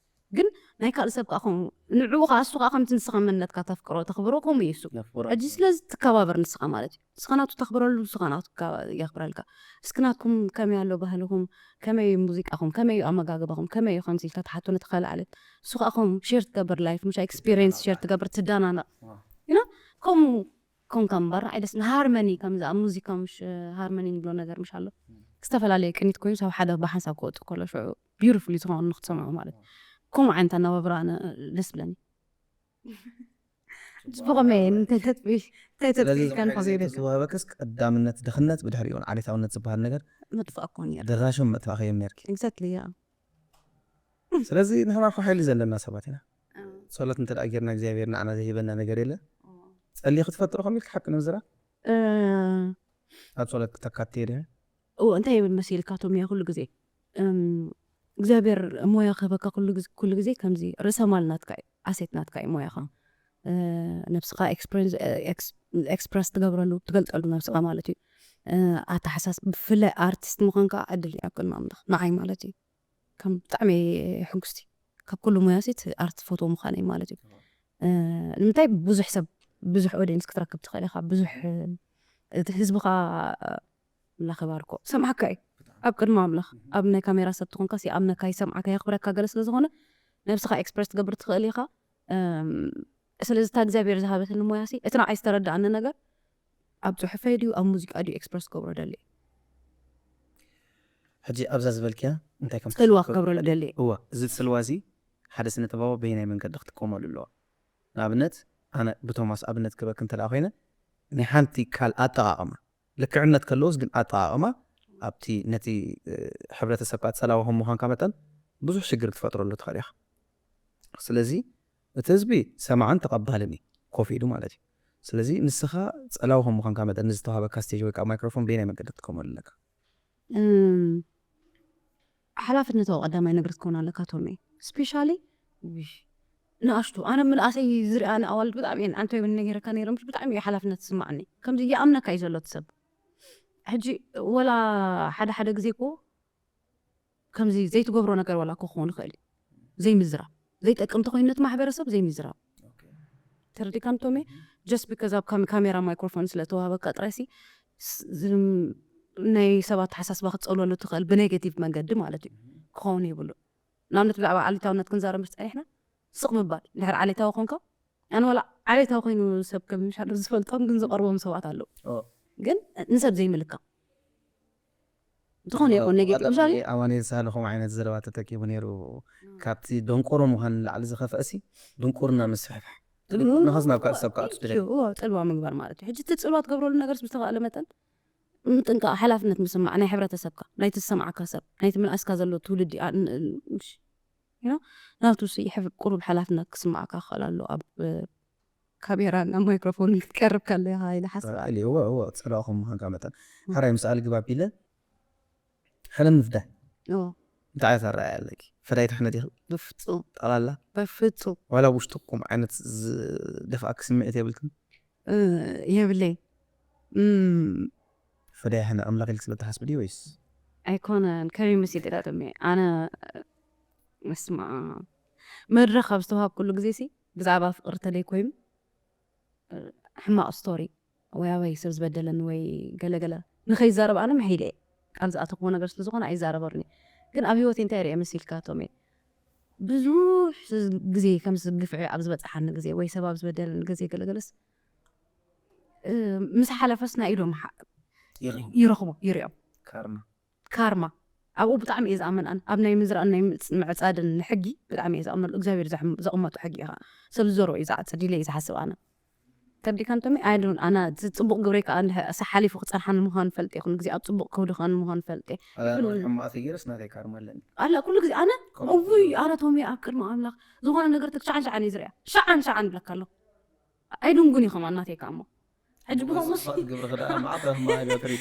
ግን ናይ ካልእ ሰብ ከዓ ከምኡ ንዕኡ ከዓ እሱ ከዓ ከምቲ ንስኻ መንነትካ ተፍቅሮ ተኽብሮ ከምኡ እዩ እሱ። ነፍሮ ሕጂ ስለዚ ትከባበር ንስኻ ማለት እዩ። ንስኻ ናቱ ተኽብረሉ ንስኻ ናቱ ትከባ-፣ የኽብረልካ። እስኪ ናትኩም ከመይ ኣሎ ባህልኹም፣ ከመይ እዩ ሙዚቃኹም፣ ከመይ እዩ ኣመጋግባኹም፣ ከመይ እዩ ከምዚ ኢልካ ትሓቶ ነቲ ካልእ ዓሌት። እሱ ከዓ ከምኡ ሼር ትገብር ላይፍ ምሽ ኤክስፒሪየንስ ሼር ትገብር ትዳናና ዋው። ዩኖ ከምኡ ኮንካ ምባር ንዓይ ደስ ሃርመኒ ከምዚ ኣብ ሙዚቃ ምሽ ሃርመኒ ንብሎ ነገር ምሽ ኣሎ። ዝተፈላለዩ ቅኒት ኮይኑ ሰብ ሓደ ብሓንሳብ ክወፅእ ከሎ ሽዑ ቢዩቲፉል እዩ ዝኾኑ ንክትሰምዑ ማለት እዩ። ከምኡ ዓይነት ኣነባብራ ኣነ ደስ ብለኒ። ጽቡቕ መየ እንታይ ተጥቢ እንታይ ስለዚ ተጥቢ ከን ዝወሃበክስ ቀዳምነት ድኽነት ብድሕሪኡ ዓሌታውነት ዝበሃል ነገር መጥፋእ እኮ ነይሩ። ደራሽም መጥፋእኸዮም ነርኪ። ኤግዛክትሊ ያ። ስለዚ ንሕና እኮ ሓይሊ ዘለና ሰባት ኢና። ጸሎት እንተ ደኣ ጌርና እግዚኣብሔር ንዓና ዘይህበና ነገር የለ። ጸልየ ክትፈጥሮ ከም ኢልካ ሓቂ ንምዝራ እ፣ ኣብ ጸሎት ክተካትየ ድያ? ኦ እንታይ ይብል መሲልካ ቶም እያ ኩሉ ግዜ እም፣ እግዚኣብሔር ሞያ ክህበካ ኩሉ ግዜ፣ ኩሉ ግዜ ከምዚ ርእሰ ማል ናትካ እዩ፣ ኣሴት ናትካ እዩ ሞያኻ። እ፣ ነብስኻ ኤክስፕረስ፣ ኤክስ-፣ ኤክስፕረስ ትገብረሉ ትገልጠሉ ነብስኻ ማለት እዩ። እ፣ ኣተሓሳስ ብፍላይ ኣርቲስት ምዃንካ ዕድል እዩ ኣብ ቅድሚ ኣምላኽ ንዓይ ማለት እዩ። ከም ብጣዕሚ ሕጉስቲ ካብ ኩሉ ሞያሲት ኣርት ፎቶ ምዃነይ ማለት እዩ። እ፣ ንምንታይ ብዙሕ ሰብ ብዙሕ ኦዲየንስ ክትረክብ ትኽእል ኢኻ፣ ብዙሕ እ፣ እቲ ህዝብኻ ኣምላኽ ይባርኮ ሰምዓካ እዩ ኣብ ቅድሚ ኣምላኽ ኣብ ናይ ካሜራ ሰብ ትኾንካ ሲኣምነካ ይሰምዓካ የኽብረካ ገለ ስለ ዝኾነ ነብስኻ ኤክስፕረስ ትገብር ትኽእል ኢኻ። ስለዚ እታ እግዚኣብሔር ዝሃበትኒ ሞያ ሲ እቲ ንዓይ ዝተረዳእኒ ነገር ኣብ ፅሑፈይ ድዩ ኣብ ሙዚቃ ድዩ ኤክስፕረስ ክገብሮ ደሊ። ሕጂ ኣብዛ ዝበልክያ እንታይ ከም ጽልዋ ክገብረሉ ደሊ። እዋ እዚ ጽልዋ እዚ ሓደ ስነ ጥበባዊ በየናይ መንገዲ ክትጥቀመሉ ኣለዋ? ንኣብነት ኣነ ብቶማስ ኣብነት ክበክ እንተ ደኣ ኮይነ ናይ ሓንቲ ካል ኣጠቓቕማ ልክዕነት ከለዎስ ግን ኣጠቓቕማ ኣብቲ ነቲ ሕብረተሰብካ ጸላዊ ከም ምዃንካ መጠን ብዙሕ ሽግር ክትፈጥረሉ ትኽእል ኢኻ። ስለዚ እቲ ህዝቢ ሰማዕን ተቐባልን እዩ ኮፍ ኢሉ ማለት እዩ። ስለዚ ንስኻ ጸላዊ ከም ምዃንካ መጠን ንዝተዋሃበካ ስቴጅ ወይ ከዓ ማይክሮፎን በየናይ መንገዲ ክትጥቀመሉ ኣለካ? ሓላፍነታዊ ቀዳማይ ነገር ክትከውን ኣለካ ቶሜ ስፔሻሊ ንኣሽቱ ኣነ ምንኣሰይ ዝሪኣኒ ኣዋልድ ብጣዕሚ እየን ኣንተ እውን ነጊረካ ነይረ ምሽ ብጣዕሚ እዩ ሓላፍነት ዝስማዓኒ ከምዚ ይኣምነካ እዩ ዘሎ እቲ ሰብ ሕጂ ወላ ሓደ ሓደ ግዜ እኮ ከምዚ ዘይትገብሮ ነገር ዋላ እኮ ክኸውን ይኽእል እዩ ዘይምዝራብ ዘይጠቅም ተኮይኑ ነቲ ማሕበረሰብ ዘይምዝራብ ተረዲካን ቶሜ just because ኣብ ካሜራ ማይክሮፎን ስለተዋሃበካ ጥራይሲ ናይ ሰባት ተሓሳስባ ክትፀልወሉ ትኽእል ብኔጌቲቭ መንገዲ ማለት እዩ ክኸውን የብሉ ንኣብነት ብዛዕባ ዓሌታውነት ክንዛረብ ምስ ፀኒሕና ስቕ ምባል ድሕር ዓሌታዊ ኮንካ ኣነ ዋላ ዓሌታዊ ኮይኑ ሰብ ከም ምሻሉ ዝፈልጦም ግን ዝቐርቦም ሰባት ኣለዉ ግን ንሰብ ዘይምልካ ዝኾነ ይኹን ኔጌቲቭ ምሳሌ ኣማኑኤል ሳህለ ከምኡ ዓይነት ዘረባ ተጠቂሙ ነይሩ። ካብቲ ደንቆሮ ምዃን ንላዕሊ ዝኸፍአ ሲ ድንቁርና ምስፍሕፋሕ። ድንቁርና ኸስ ናብ ካልእ ሰብ ክኣቱ ትደሊ። እዎ፣ ጽልዋ ምግባር ማለት እዩ። ሕጂ እቲ ጽልዋ ትገብረሉ ነገርስ ብዝተኻእለ መጠን ምጥንቃቕ፣ ሓላፍነት ምስማዕ ናይ ሕብረተሰብካ፣ ናይቲ ዝሰምዓካ ሰብ፣ ናይቲ ምንኣስካ ዘሎ ትውልዲ ኣ- ን- ን- ምሽ- you know፣ ናቱ ሲ ሕፍ- ቁሩብ ሓላፍነት ክስማዓካ ክኽእል ኣሎ ኣብ ካሜራን ኣብ ማይክሮፎንን ክትቀርብ ከለኻ ኢለ ሓስብ ኣለ። እዎ እዎ፣ ጽልዋ ከም ምዃንካ መጠን። ሓራይ ምስ ኣልግብ ኣቢለ ሕነ ምፍዳይ። እዎ። እንታይ ዓይነት ኣረኣእያ ኣለኪ? ፈዳይት ሕነ ዲኺ? በፍጹም። ጠቕላላ? በፍጹም። ዋላ ውሽጥኩም ዓይነት ዝደፍኣኪ ስምዒት የብልክን? እ፣ የብለይ። እም፣ ፈዳይ ሕነ ኣምላኽ ኢልኪ ስለ ትሓስቢ ድዩ ወይስ? ኣይኮነን። ከመይ መሲል ኢላ ደሜ? ኣነ፣ በስመ ኣብ። መድረኽ ኣብ ዝተዋሃብኩሉ ግዜ ሲ፣ ብዛዕባ ፍቕሪ ተለይ ኮይኑ፣ ሕማቕ ስቶሪ ወይ ኣበይ ሰብ ዝበደለኒ ወይ ገለገለ ንኸይዛረብ ኣነ ምሒለ እየ ቃል ዝኣተኽዎ ነገር ስለ ዝኾነ ኣይዛረበሉን እየ ግን ኣብ ህይወት እንታይ ሪአ መሲልካ ቶሜ ብዙሕ ግዜ ከምዚ ግፍዒ ኣብ ዝበፅሓኒ ግዜ ወይ ሰብ ኣብ ዝበደለኒ ግዜ ገለገለስ ምስ ሓለፈስ ናይ ኢዶም ይረኽቦ ይሪኦም ካርማ ካርማ ኣብኡ ብጣዕሚ እየ ዝኣምን ኣነ ኣብ ናይ ምዝራእን ናይ ምዕፃድን ሕጊ ብጣዕሚ እየ ዝኣምነሉ እግዚኣብሔር ዘቕመጦ ሕጊ እዩ ከዓ ሰብ ዝዘርኦ እዩ ዝዓፅድ ኢለ እየ ዝሓስብ ኣነ ተርዲካን ቶሚ ኣይዶን ኣና እቲ ፅቡቅ ግብረይ ከዓ ሓሊፉ ክፀንሓኒ ምዃኑ ፈልጥ እየ ኩሉ ግዜ ኣብ ፅቡቅ ክውድኸኒ ምዃኑ ፈልጥ እየ ሕማቅ ተገይረስ ናተይ ካርማ ኣለኒ ኣላ ኩሉ ግዜ ኣነ እውይ ኣነ ቶሚ ኣብ ቅድሚ ኣምላኽ ዝኾነ ነገር ትክ ሸዓን ሸዓን እዩ ዝርያ ሸዓን ሸዓን ይብለካ ኣሎ ኣይድንጉን እዩ ከማን ናተይ ከዓ እሞ ሕጂ ብኸምኡ ግብሪ ክዳ ማዕታ ማይበትሪ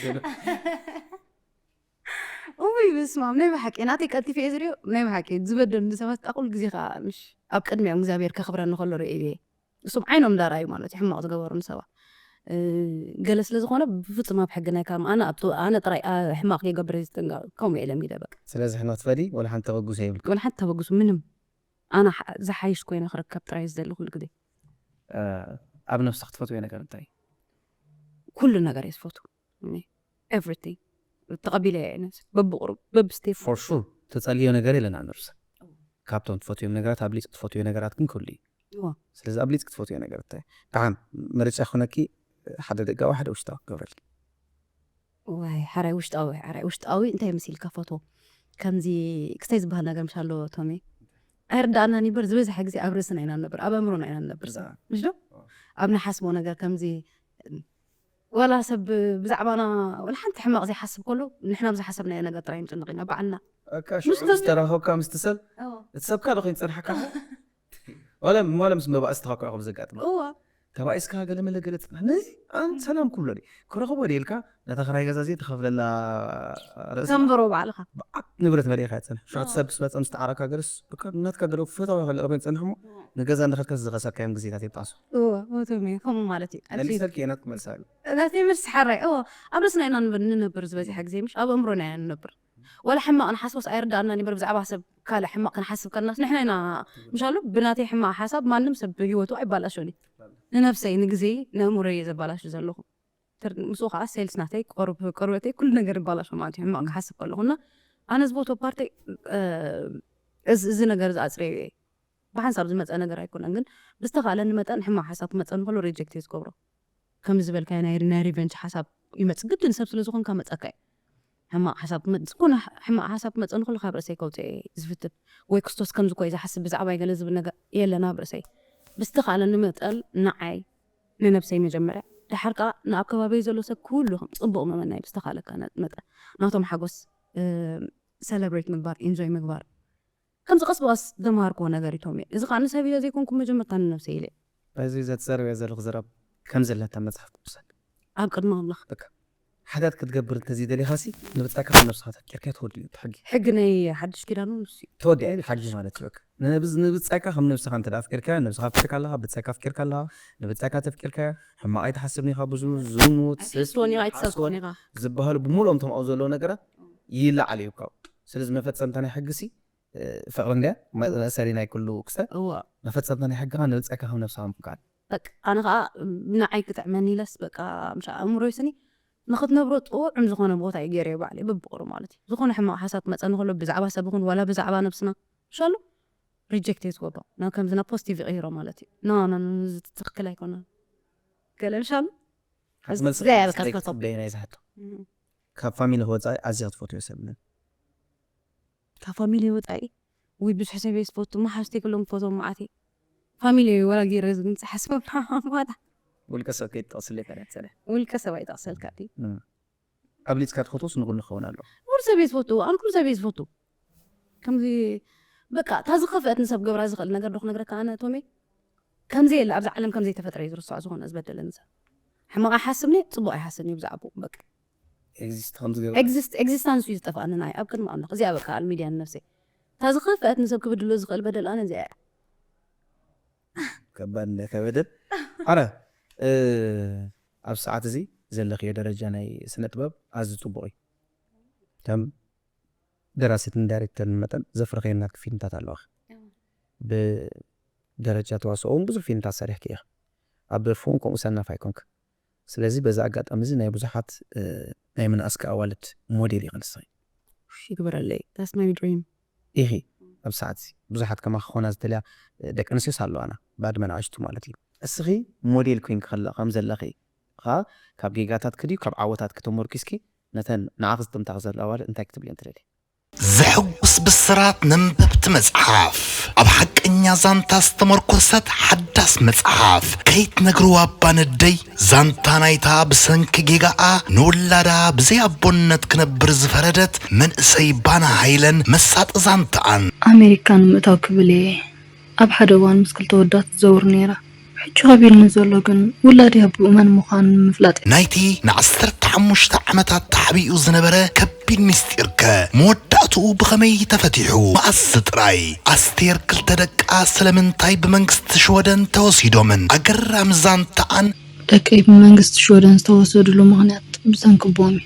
እውይ ብስማም ናይ ብሓቂ ናተይ ቀልጢፈ እየ ዝሪኦ ናይ ብሓቂ ዝበደሉኒ ሰባት ከዓ ኩሉ ግዜ ከዓ ምሽ ኣብ ቅድሚኦም እግዚኣብሔር ከኽብረኒ ከሎ ርእየ እየ እሱም ዓይኖም እንዳረኣዩ ማለት እዩ ሕማቕ ዝገበሩኒ ሰባት ገለ ስለ ዝኾነ ብፍጹም ኣብ ሕጊ ናይ ካርማ ኣነ ኣብቲ ኣነ ጥራይ ሕማቕ ከይገብር እየ ዝጥንቀቕ ከምኡ እየ ለሚደ በቃ ስለዚ ሕኖ ትፈዲ ወላ ሓንቲ ተበግሶ የብልካ ወላ ሓንቲ ተበግሱ ምንም ኣነ ዝሓይሽ ኮይነ ክርከብ ጥራይ ዝደሊ ኩሉ ግዜ ኣብ ነብስኻ ትፈትወዮ ነገር እንታይ ኩሉ ነገር እየ ዝፈቱ everything ተቐቢለ እየ ነብሲ በብቁሩብ በብስቴፕ for sure ተጸልዮ ነገር የለን ኣብ ነብሲ ካብቶም ትፈትዮም ነገራት ኣብሊጽ ትፈትዮ ነገራት ግን ክህሉ እዩ እዋ ስለዚ ኣብሊጽ ክትፈትዮ ነገር እንታይ ደሓን ምርጫ ክኾነኪ ሓደ ደጋዊ ሓደ ውሽጣዊ ክገብረልኪ ዋይ ሓራይ ውሽጣዊ ሓራይ ውሽጣዊ እንታይ መሲልካ ፈትዎ ከምዚ ክስታይ ዝበሃል ነገር ምሽ ኣለዎ ቶሚ ኣይርዳእና ኒበር ዝበዝሐ ግዜ ኣብ ርእስና ኢና ንነብር ኣብ ኣእምሮና ኢና ንነብር ሰብ ምሽ ዶ ኣብ ንሓስቦ ነገር ከምዚ ወላ ሰብ ብዛዕባና ወላ ሓንቲ ሕማቕ ዘይሓስብ ከሎ ንሕና ብዝሓሰብናዮ ነገር ጥራይ ንጭንቕ ኢና ባዕልና ተራኸብካ ምስቲ ሰብ እቲ ሰብ ካልእ ኮይኑ ፀንሓካ ዋላ ዋላ ምስ መባእስቲ ተኻኳ ከም ዘጋጥመ እዋ ተባኢስካ ገለ መለ ገለ ትፅናሕ ነዚ ኣን ሰላም ክብሎ ድዩ ክረኽቦ ድዩ ኢልካ ነታ ክራይ ገዛ እዚ ትኸፍለላ ርእሲ ተንብሮ ባዕልኻ ብዓት ንብረት መሊእካ ይፅንሕ ሽዑ እቲ ሰብ ምስ መፀ ምስ ተዓረካ ገለስ በቃ ናትካ ገለ ፈታዊ ከለ ኮይኑ ፅንሕ እሞ ንገዛ እንዳኸድካ ዝኸሰርካዮም ግዜታት ይብጣሱ እዋ እቶም እዩ ከምኡ ማለት እዩ ኣልፊ መሊሰልኪ እየ ናትክ መልሳ እዩ ናተይ መልሲ ሓራይ እዎ ኣብ ርእስና ኢና ንነብር ዝበዝሐ ግዜ ምሽ ኣብ ኣእምሮና ኢና ንነብር ወላ ሕማቕ ንሓስቦስ ኣይርዳእናን ይበር ብዛዕባ ሰብ ካልእ ሕማቕ ክንሓስብ ከለናስ ንሕና ኢና ምሻሉ ብናተይ ሕማቕ ሓሳብ ማንም ሰብ ብህይወቱ ኣይባላሾን እዩ ንነብሰይ ንግዜይ ነእምሮይ እየ ዘባላሹ ዘለኹ ምስኡ ከዓ ሴልስ ናተይ ቆርብ- ቆርበተይ ኩሉ ነገር ይባላሾ ማለት እዩ። ሕማቕ ክሓስብ ከለኹ እና ኣነ ዝፈትዎ ፓርተይ እዚ ነገር ዝኣፅረዮ እየ። ብሓንሳብ ዝመፀ ነገር ኣይኮነን፣ ግን ብዝተኻእለኒ መጠን ሕማቕ ሓሳብ ክመፀኒ ከሎ ሪጀክት እየ ዝገብሮ። ከም ዝበልካዮ ናይ ናይ ሪቨንጅ ሓሳብ ይመፅ ግድን ሰብ ስለ ዝኾንካ መፀካ እዩ። ሕማቕ ሓሳብ ክመ- ዝኾነ ሕማቕ ሓሳብ ክመፀኒ ከሎ ካብ ርእሰይ ከውፅኦ እየ ዝፍትን። ወይ ክርስቶስ ከምዚ ኮይ ዝሓስብ ብዛዕባይ ገለ ዝብል ነገር የለን ኣብ ርእሰይ። ብዝተኻእለኒ መጠን ንዓይ ንነብሰይ መጀመርያ፣ ድሓር ከዓ ንኣብ ከባቢይ ዘሎ ሰብ ኩሉ ከም ፅቡቕ መመናይ ብዝተኻእለካ ነ- መጠን ናቶም ሓጎስ ሰለብሬት ምግባር፣ ኢንጆይ ምግባር። ከምዚ ቀስ ብቐስ ዘምሃርክዎ ነገር ይቶም እየ። እዚ ከዓ ንሰብ ኢለ ዘይኮንኩ መጀመርታ ንነብሰይ ኢለ እየ። እዚ ዘትዘርበ ዘለኹ ዘረብ ከም ዘለታ መጽሓፍ ቅዱሳት ኣብ ቅድሚ ኣምላኽ ሓጢኣት ክትገብር እንተዘይደሊኻሲ ንብጻካ ካብ ነብስኻ ተፍቂርካ ትወዲ እዩ እቲ ሕጊ። ሕጊ ናይ ሓድሽ ኪዳኑ ንሱ እዩ። ተወዲኣ እዩ ሓጊ ማለት እዩ። በቃ ንብዝ- ንብጻካ ከም ነብስኻ እንተ ኣፍቂርካ፣ ነብስኻ ኣፍቂርካ ኣለኻ፣ ብጻካ ኣፍቂርካ ኣለኻ፣ ንብጻካ ተፍቂርካ ሕማቕ ኣይትሓስብን ኢኻ። ብዙ ዝሙት፣ ስስቲ፣ ኣይትሕስቦን ኢኻ፣ ኣይትሰብኮን ሓሶት ኢኻ። ዝበሃሉ ብምሉኦም እቶም ኣብኡ ዘለዉ ነገራት ይለዓል እዩ ካብኡ። ስለዚ መፈጸምታ ናይ ሕጊሲ ፍቕሪ እንድያ መእሰሪ ናይ ኩሉ ክሰ እዋ መፈጸምታ ናይ ሕግኻ ንብጻካ ከም ነብስኻ ምፍቃር። በቃ ኣነ ከዓ ንዓይ ክጥዕመኒ ኢለስ በቃ ምሻ ኣእምሮይ ስኒ ንክትነብሮ ጥዑም ዝኾነ ቦታ እዩ ገይረዮ ባዕለይ ብብቑሩ ማለት እዩ። ዝኾነ ሕማቕ ሓሳብ ክመፀኒ ከሎ ብዛዕባ ሰብ ይኹን ዋላ ብዛዕባ ነብስና ምሻሉ ሪጀክት እየ ዝገብሮ። ናብ ከምዚ ናብ ፖዚቲቭ ይቕይሮ ማለት እዩ። ኖ ኖ ኖ፣ እዚ ትክክል ኣይኮነን ገለ ምሻሉ ክትመልስ ዘይ ኣበካ ዝፈትዎ። ጽበይ ናይ ዝሓቶ ካብ ፋሚሊ ወጻኢ ኣዝያ ክትፈትዮ ሰብ ምን ካብ ፋሚሊ ወጻኢ ወይ ብዙሕ ሰብ እየ ዝፈቱ መሓዝቲ ክሎም ክፈትዎም መዓት እየ። ፋሚሊ ወላ ገይረ ዝብል ሓስበ ማታ ውልቀ ሰብ ከይትጠቕስለይ ፈለጥ ሰለ ውልቀ ሰብ ኣይጠቕሰልካ ድዩ? ኣብሊፅካ ትፈትዎስ ንኩሉ ክኸውን ኣለዎ። ኩሉ ሰብ እየ ዝፈቱ። ኣነ ኩሉ ሰብ እየ ዝፈቱ። ከምዚ በቃ እታ ዝኸፍአት ንሰብ ገብራ ዝኽእል ነገር ዶ ክነግረካ ኣነ ቶሜ? ከምዚ የለ ኣብዛ ዓለም ከምዘይ ተፈጥረ እዩ ዝርስዖ ዝኾነ ዝበደለኒ ሰብ። ሕማቕ ኣይሓስብን እየ፣ ፅቡቕ ኣይሓስብን እዩ ብዛዕባኡ በቃ። ኤግዚስት ከም ዝገብር ኤግዚስት- ኤግዚስታንሱ እዩ ዝጠፍኣኒ ናይ ኣብ ቅድሚ ኣምላኽ። እዚኣ በቃ ኣልሚድያ ንነብሰይ። እታ ዝኸፍአት ንሰብ ክብድሎ ዝኽእል በደል ኣነ እዚኣ እያ። ከባድ እንደ ከበደል ኣረ እ፣ ኣብ ሰዓት እዚ ዘለኽዮ ደረጃ ናይ ስነ ጥበብ ኣዝዩ ጽቡቕ እዩ። ከም ደራሲትን ዳይሬክተርን መጠን ዘፍረኸዮ ናትኪ ፊልምታት ኣለዋኺ። ብደረጃ ተዋስኦ እውን ብዙሕ ፊልምታት ሰሪሕኪ ኢኺ። ኣብ ደርፊ እውን ከምኡ ሰናፍ ኣይኮንክ። ስለዚ በዚ ኣጋጣሚ እዚ ናይ ብዙሓት እ፣ ናይ ምንኣስኪ ኣዋልድ ሞዴል ኢኺ ንስኺ። ውሽ ይግበረለይ that's my dream። ኢኺ ኣብ ሰዓት እዚ ብዙሓት ከማኺ ክኾና ዝተልያ እ፣ ደቂ ኣንስትዮስ ኣለዋና ብኣድመ ንኣሽቱ ማለት እዩ። እስኺ ሞዴል ኮይንኪ ከላ ከም ዘለኺ ኸኣ ካብ ጌጋታትኪ ድዩ ካብ ዓወታትኪ ተመርኪስኪ ነተን ንዓኺ ዝጥምታኺ ዘለዋ ኣዋልድ እንታይ ክትብልየን ትደልዪ? ዘሐጉስ ብስራት ነንበብቲ መጽሓፍ ኣብ ሓቀኛ ዛንታ ዝተመርኮሰት ሓዳስ መጽሓፍ ከይትነግርዋ እባ ነደይ ዛንታ ናይታ ብሰንኪ ጌጋኣ ንውላዳ ብዘይ ኣቦነት ክነብር ዝፈረደት መንእሰይ ባና ሃይለን መሳጢ ዛንታኣን። ኣሜሪካ ንምእታው ክብል እየ ኣብ ሓደ እዋን ምስ ክልተ ወዳት ትዘውር ነይራ። ሕጂ ከቢድኒ ዘሎ ግን ውላደይ ኣቦኡ መን ምዃኑ ንምፍላጥ እዩ። ናይቲ ንዓሰርተ ሓሙሽተ ዓመታት ተሓቢኡ ዝነበረ ከቢድ ምስጢርከ መወዳእትኡ ብኸመይ ተፈቲሑ? መኣስ ጥራይ? ኣስቴር ክልተ ደቃ ስለምንታይ ብመንግስቲ ሽወደን ተወሲዶምን? ኣገራሚ ዛንታኣን ደቀይ ብመንግስቲ ሽወደን ዝተወሰድሉ ምኽንያት ብሰንኪ ኣቦኦም እዩ።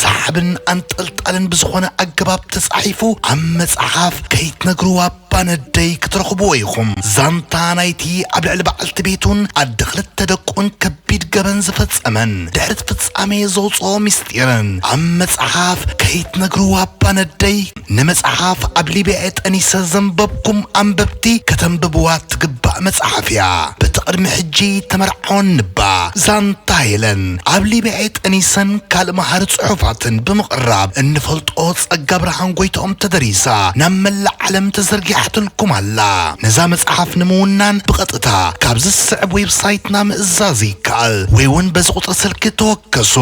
ሰሓብን ኣንጠልጣልን ብዝኾነ ኣገባብ ተጻሒፉ ኣብ መጽሓፍ ከይትነግርዋ ባነደይ ክትረኽብዎ ኢኹም። ዛንታ ናይቲ ኣብ ልዕሊ በዓልቲ ቤቱን ኣደ ክልተ ደቁን ከቢድ ገበን ዝፈጸመን ድሕሪ እቲ ፍጻሜ ዘውጽኦ ምስጢርን ኣብ መጽሓፍ ከይትነግርዋ ባነደይ ንመጽሓፍ ኣብ ሊብያ ጠኒሰ ዘንበብኩም ኣንበብቲ ከተንብብዋ ትግባእ መጽሓፍ እያ። በቲ ቅድሚ ሕጂ ተመርዓወን ንባ ዛንታ ሄለን ኣብ ሊብያ ጠኒሰን ካልእ መሃሪ ጽሑፋትን ብምቕራብ እንፈልጦ ጸጋ ብርሃን ጎይትኦም ተደሪሳ ናብ መላእ ዓለም ተዘርጊሓትልኩም ኣላ። ነዛ መጽሓፍ ንምውናን ብቐጥታ ካብዚ ዝስዕብ ዌብሳይትና ምእዛዝ ይከኣል ወይ እውን በዚ ቁጽሪ ስልኪ ተወከሱ።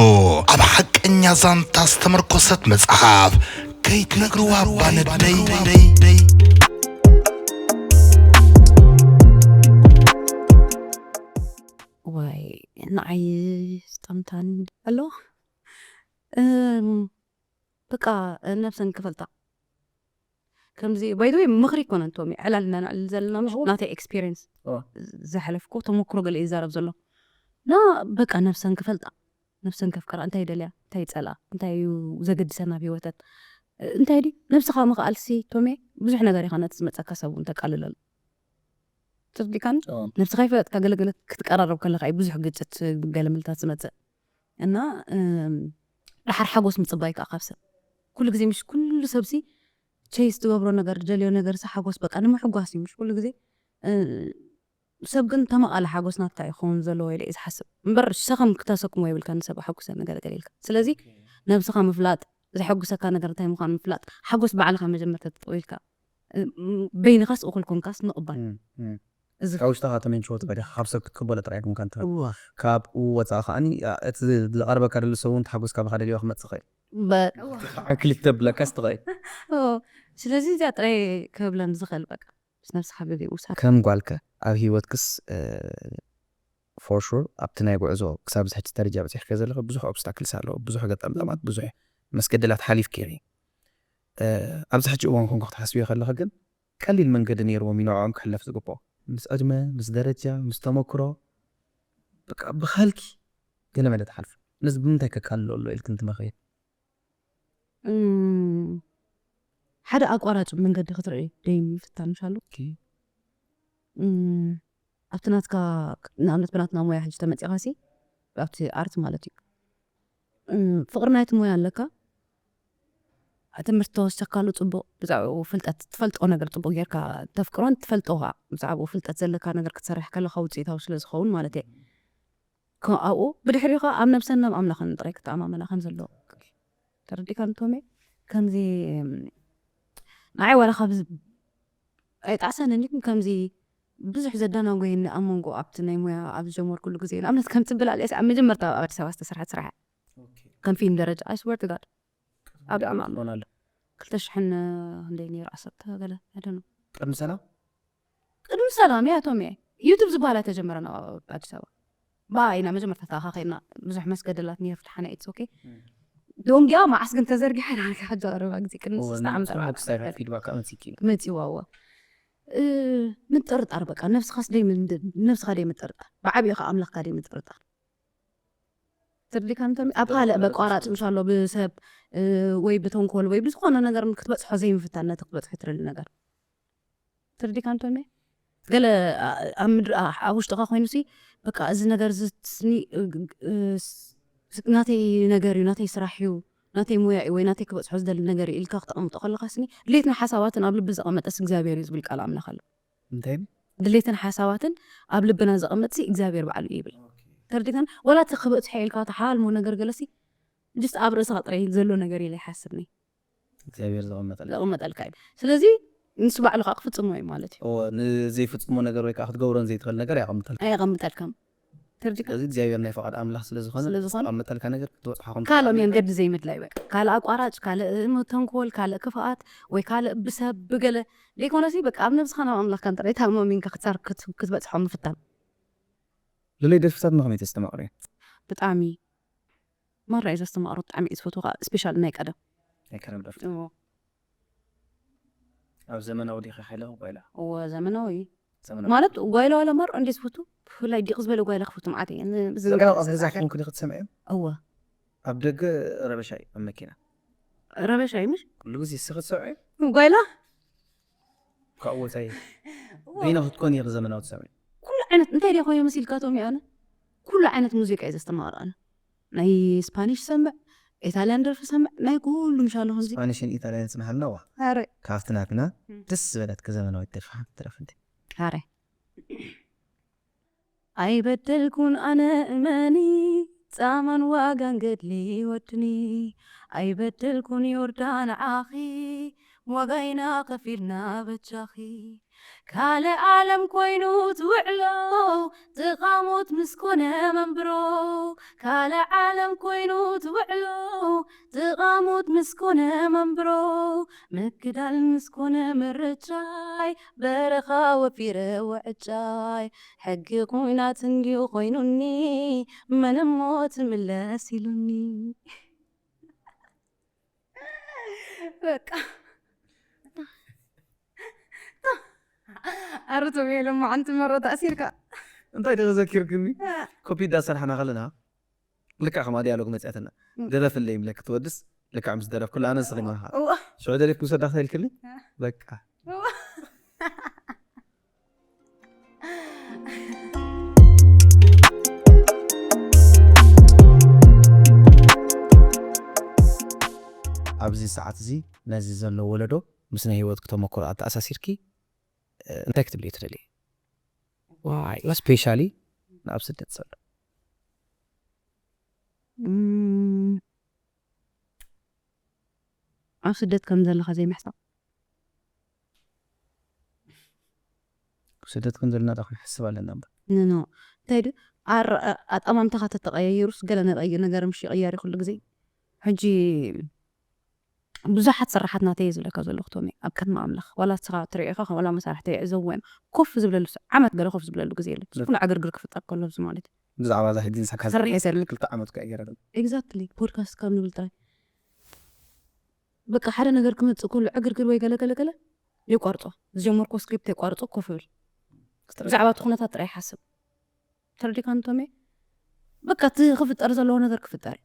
ኣብ ሓቀኛ ዛንታ ዝተመርኮሰት መጽሓፍ ከይትነግርዋ እባ ነደይ። ዋይ ንዓይ ስጠምታኒ ኣሎ። እም፣ በቃ ነብሰን ክፈልጣ ከምዚ ባይዘወይ ምኽሪ ይኮነ እንቶም ዕላል እናንዕል ዘለና ምሽ ናተይ ኤክስፒሪንስ ኦ። ዝሓለፍኩ ተመክሮ ገለ ይዛረብ ዘሎ እና በቃ ነብሰን ክፈልጣ ነብሰን ከፍቅራ እንታይ ይደልያ እንታይ ይጸልኣ እንታይ እዩ ዘገድሰን ኣብ ህይወተን እንታይ ድዩ ነብስኻ ምኽኣልሲ ቶሜ ብዙሕ ነገር ኢኻ ነቲ ዝመጸካ ሰብ እውን ተቃልለሉ ትርዲካን ኦ። ነብስኻ ይፈለጥካ ገለገለ ክትቀራረብ ከለካ እዩ ብዙሕ ግጭት ገለምልታት ዝመጽእ እና እም፣ ደሓር ሓጎስ ምፅባይ ከዓ ካብ ሰብ ኩሉ ግዜ ምሽ ኩሉ ሰብሲ ቸይስ ትገብሮ ነገር ዝደልዮ ነገር ሲ ሓጎስ በቃ ንምሕጓስ እዩ ምሽ ኩሉ ግዜ እ፣ ሰብ ግን ተመቓለ ሓጎስ ናትካ ይኸውን ዘለዎ ኢለ እየ ዝሓስብ እምበር ሸኸም ክተሰክሞ የብልካ ንሰብ ሓጉሰ ነገር ገለ ኢልካ ስለዚ ነብስኻ ምፍላጥ ዘሐጉሰካ ነገር እንታይ ምዃኑ ምፍላጥ ሓጎስ ባዕልኻ መጀመርታ ተጠዊልካ እ፣ ም- በይንኻስ እኹል ኮንካስ ምቕባል እም፣ እም። እዚ ካብ ውሽጥኻ ተመንጭዎ ትበል ኢኻ ካብ ሰብ ክትቅበሎ ጥራይ ኮንካ እንተ ካብኡ ወፃእ ከዓኒ ኣ- እቲ ዝቐርበካ ደሎ ሰብ እውን ተሓጎስካ ብካ ደልዮ ክመፅእ ይኽእል በ- ክሊክ ተብለካስ ትኽእል ኦ፣ ስለዚ እዚኣ ጥራይ ክብለን ዝኽእል በቃ ምስ ነብስኻ ብዘይ ውሳድ ከም ጓልከ ኣብ ህይወትክስ for sure ኣብቲ ናይ ጉዕዞ ክሳብ ዝሕጂ ደረጃ በፂሕከ ዘለኸ ብዙሕ ኦብስታክልስ ኣለዎ ብዙሕ ገጠምጠማት ብዙሕ መስገደላት ሓሊፍክ ኢኺ ኣብዚ ሕጂ እዋን ኮንኩ ክትሓስብዮ ከለኸ ግን ቀሊል መንገዲ ነይርዎም እዩ ንዕኦም ክሕለፍ ዝግብኦ ምስ ዕድመ ምስ ደረጃ ምስ ተመክሮ በቃ ብኻልኪ ገለ መለ ትሓልፉ ነዚ ብምንታይ ከካልሎ ኣሎ ኢልክን ትመኽሪ እም፣ ሓደ ኣቋራጭ መንገዲ ክትርኢ ደይ ምፍታን ምሻሉ እም፣ ኣብቲ ናትካ ንኣብነት ብናትና ሞያ ሕጂ ተመፂኻ ሲ ኣብቲ ኣርት ማለት እዩ እም፣ ፍቕሪ ናይቲ ሞያ ኣለካ ትምህርቲ ተወሰካሉ ፅቡቅ ብዛዕባኡ ፍልጠት ትፈልጦ ነገር ፅቡቅ ጌርካ ተፍቅሮን ትፈልጦ ከዓ ብዛዕባኡ ፍልጠት ዘለካ ነገር ክትሰርሕ ከለካ ውፅኢታዊ ስለ ዝኸውን ማለት እየ ከ- ኣብኡ ብድሕሪኡ ከዓ ኣብ ነብሰን ናብ ኣምላኽን ጥራይ ክተኣማመና ከም ዘለዎ ተረዲካ ንቶሜ ከምዚ እም፣ ንዓይ ዋላ ካብ ዝ- ኣይጣዕሰንን እዩ ከምዚ ብዙሕ ዘዳናጎየኒ ኣብ መንጎ ኣብቲ ናይ ሙያ ኣብ ዝጀመርኩሉ ግዜ ንኣብነት ከም ፅብል ኣልያስ ኣብ መጀመርታ ኣብ ኣዲስ ኣበባ ዝተሰርሐት ስራሕ ከም ፊልም ደረጃ ኣይስወር ትጋድ ኣብ ዳማ ሆናለ ክልተ ሽሕን ክንደይ ነይሩ ዓሰርተ ገለ ኣይደነ ቅድሚ ሰላም ቅድሚ ሰላም እያ ቶም እየ ዩቱብ ዝበሃል ኣይተጀመረን ኣብ ኣዲስ ኣበባ ብኣ ኢና መጀመርታ ተኣኻኺና ብዙሕ መስገደላት ነፍትሓና ኢትስ ኦኬ ዶንጊያ መዓስ ግን ተዘርጊሓ ኢና ሓጃ ቀረባ ግዜ ቅድሚ ስስተ ዓመት ኣርባዕተ ክሳይ ፊድባክ ኣመሲኪ መፂዋ እዋ እ፣ ምጥርጣር በቃ ነብስኻስ ደይ ምንድ- ነብስኻ ደይ ምጥርጣር ብዓብዩ ከዓ ኣምላኽካ ደይ ምጥርጣር ትርዲካ እንተሚ ኣብ ካልእ በቋራጭ ምሻሎ ብሰብ እ፣ ወይ ብተንኮል ወይ ብዝኾነ ነገር ክትበፅሖ ዘይምፍታን ነቲ ክትበፅሖ ትደሊ ነገር ትርዲካ እንተሚ ገለ ኣ- ኣብ ምድሪ ኣ- ኣብ ውሽጥኻ ኮይኑ ሲ በቃ እዚ ነገር እዚ ስኒ እ፣ እ፣ ስ- ናተይ ነገር እዩ ናተይ ስራሕ እዩ ናተይ ሙያ እዩ ወይ ናተይ ክበፅሖ ዝደሊ ነገር እዩ ኢልካ ክተቐምጦ ከለካ ስኒ ድሌትን ሓሳባትን ኣብ ልቢ ዘቐመጠስ እግዚኣብሔር እዩ ዝብል ቃል ኣምላኽ ኣሎ እንታይ ድሌትን ሓሳባትን ኣብ ልብና ዘቐመጥሲ እግዚኣብሔር ባዕሉ እዩ ይብል ተርዲካን ወላ እቲ ክበፅሖ ኢልካ ተሓልሞ ነገር ገለሲ ጅስት ኣብ ርእስኻ ጥራይ ዘሎ ነገር ኢለ ይሓስብኒ እግዚኣብሔር ዘቐመጠላ ዘቐመጠልካ እዩ ስለዚ ንሱ ባዕሉ ከዓ ክፍፅሞ እዩ ማለት እዩ እዎ፣ ንዘይፍፅሞ ነገር ወይ ከዓ ክትገብሮን ዘይትኽእል ነገር ያቐምጠል ኣየቐምጠልካም ተርዲካ እዚ እግዚኣብሔር ናይ ፈቓድ ኣምላኽ ስለዝኾነ ስለዝኾነ ኣመጠልካ ነገር ክትበፅሖ ከም ካልእ መንገዲ ዘይምድላይ በቃ ካልእ ኣቋራጭ ካልእ ተንኮል ካልእ ክፍኣት ወይ ካልእ ብሰብ ብገለ ዘይኮነሲ በቃ ኣብ ነብስኻ ናብ ኣምላኽካ ጥራይ ታማሚንካ ክትሳር ክትበፅሖ ምፍታን ልለይ ደርፍታትና ከመይ ተስተማቕሪ ብጣዕሚ ማራ እዩ ዘስተማቕሮ ብጣዕሚ እዩ ዝፈትዎ ከዓ ስፔሻል ናይ ቀደም ናይ ከረም ደርፊ እዎ ኣብ ዘመናዊ ዲኻ ሓይለ ጓይላ እዎ ዘመናዊ እዩ ዘመናዊ ማለት ጓይላ ዋላ ማር እንዴ ዝፈቱ ብፍላይ ዲቕ ዝበለ ጓይላ ክፈቱ መዓት እየ ን- ብዚ- ዘመናዊ ኣብ ገዛ ኮንኩ ዲኺ ትሰምዐ እወ ኣብ ደገ ረበሻ እዩ ኣብ መኪና ረበሻ እዩ ምሽ ኩሉ ግዜ እስኺ ትሰምዐ ጓይላ ካብኡ ወፃኢ በይና ክትኮን ኢኺ ዘመናዊ ትሰምዒ ኩሉ ዓይነት እንታይ ደ ኮይኑ መሲልካቶም ኣነ ኩሉ ዓይነት ሙዚቃ እዩ ዘስተማቕር ኣነ ናይ ስፓኒሽ ሰምዕ ኢታልያን ደርፊ ሰምዕ ናይ ኩሉ ምሻለኹ እዚ ስፓኒሽን ኢታልያን ፅናሓልና ዋ ኣረ ካብቲ ናትና ደስ ዝበለትኪ ዘመናዊት ደርፊ ሓንቲ ትረፍ እንዲ ኣረ ኣይበደልኩን ኣነ እመኒ ፃማን ዋጋን ገድሊ ወድኒ ኣይበደልኩን ዮርዳን ዓኺ ዋጋይና ከፊልና በጃኺ ካልእ ዓለም ኮይኑ ትውዕሎ ጥቓሙት ምስ ኮነ መንብሮ ካልእ ዓለም ኮይኑ ትውዕሎ ጥቓሙት ምስ ኮነ መንብሮ ምክዳል ምስ ኮነ ምርጫይ በረኻ ወፊረ ውዕጫይ ሕጊ ኩናት እንድዩ ኮይኑኒ መነሞ ትምለስ ኢሉኒ በቃ ኣረ ተበየ ሎማዓንቲ መሮ ተኣሲርካ እንታይ ዶ ዘኪርክኒ ኮፒ እንዳሰርሓና ከለና ልክዕ ከማ ዲያሎግ መፅኣትና ደረፍለይ ይብለክ ትወድስ ልክዕ ምስ ደረፍኩላ ኣነ ስኽኒ ኢኻ እዋ ሽዑ ደሪፍ ክውሰዳ ክተልክልኝ በቃ እዋ ኣብዚ ሰዓት እዚ ነዚ ዘሎ ወለዶ ምስ ናይ ህይወትኪ ተመክሮ ኣተኣሳሲርኪ እንታይ ክትብልዮ ትደልዪ? ዋይ ስፔሻሊ ኣብ ስደት ዘሎ ኣብ ስደት ከም ዘለኻ ዘይምሕሳብ ስደት ከም ዘለና ዳ ክንሕስብ ኣለና እምበር ኖ እንታይ ድ ኣጠማምታኻ ተተቀያየሩስ ገለ ነገር ምሽ ይቀየር ኩሉ ግዜ ሕጂ ብዙሓት ስራሓት ናተይ ዝለካ ዘለኹ ቶሚ ኣብ ቅድሚ ኣምላኽ ዋላ ስኻ ትሪኢኻ ዋላ መሳርሕቲ ይዕዘብዎ እዮም ኮፍ ዝብለሉ ዓመት ገለ ኮፍ ዝብለሉ ግዜ የለን ዝኾነ ዕግርግር ክፍጠር ከሎ ኣብዚ ማለት ብዛዕባ እዛ ሕጂ ንሳካ ሰርሕ የሰሉ ክልተ ዓመት ክቀየረ ኤግዛክትሊ ፖድካስት ካብ ንብል ጥራይ በቃ ሓደ ነገር ክመፅእ ከሎ ዕግርግር ወይ ገለገለገለ የቋርፆ ዝጀመርኮ ስክሪፕት የቋርፆ ኮፍ ብል ብዛዕባ እቲ ኩነታት ጥራይ ሓስብ ተረዲካኒ ቶሜ በቃ እቲ ክፍጠር ዘለዎ ነገር ክፍጠር እዩ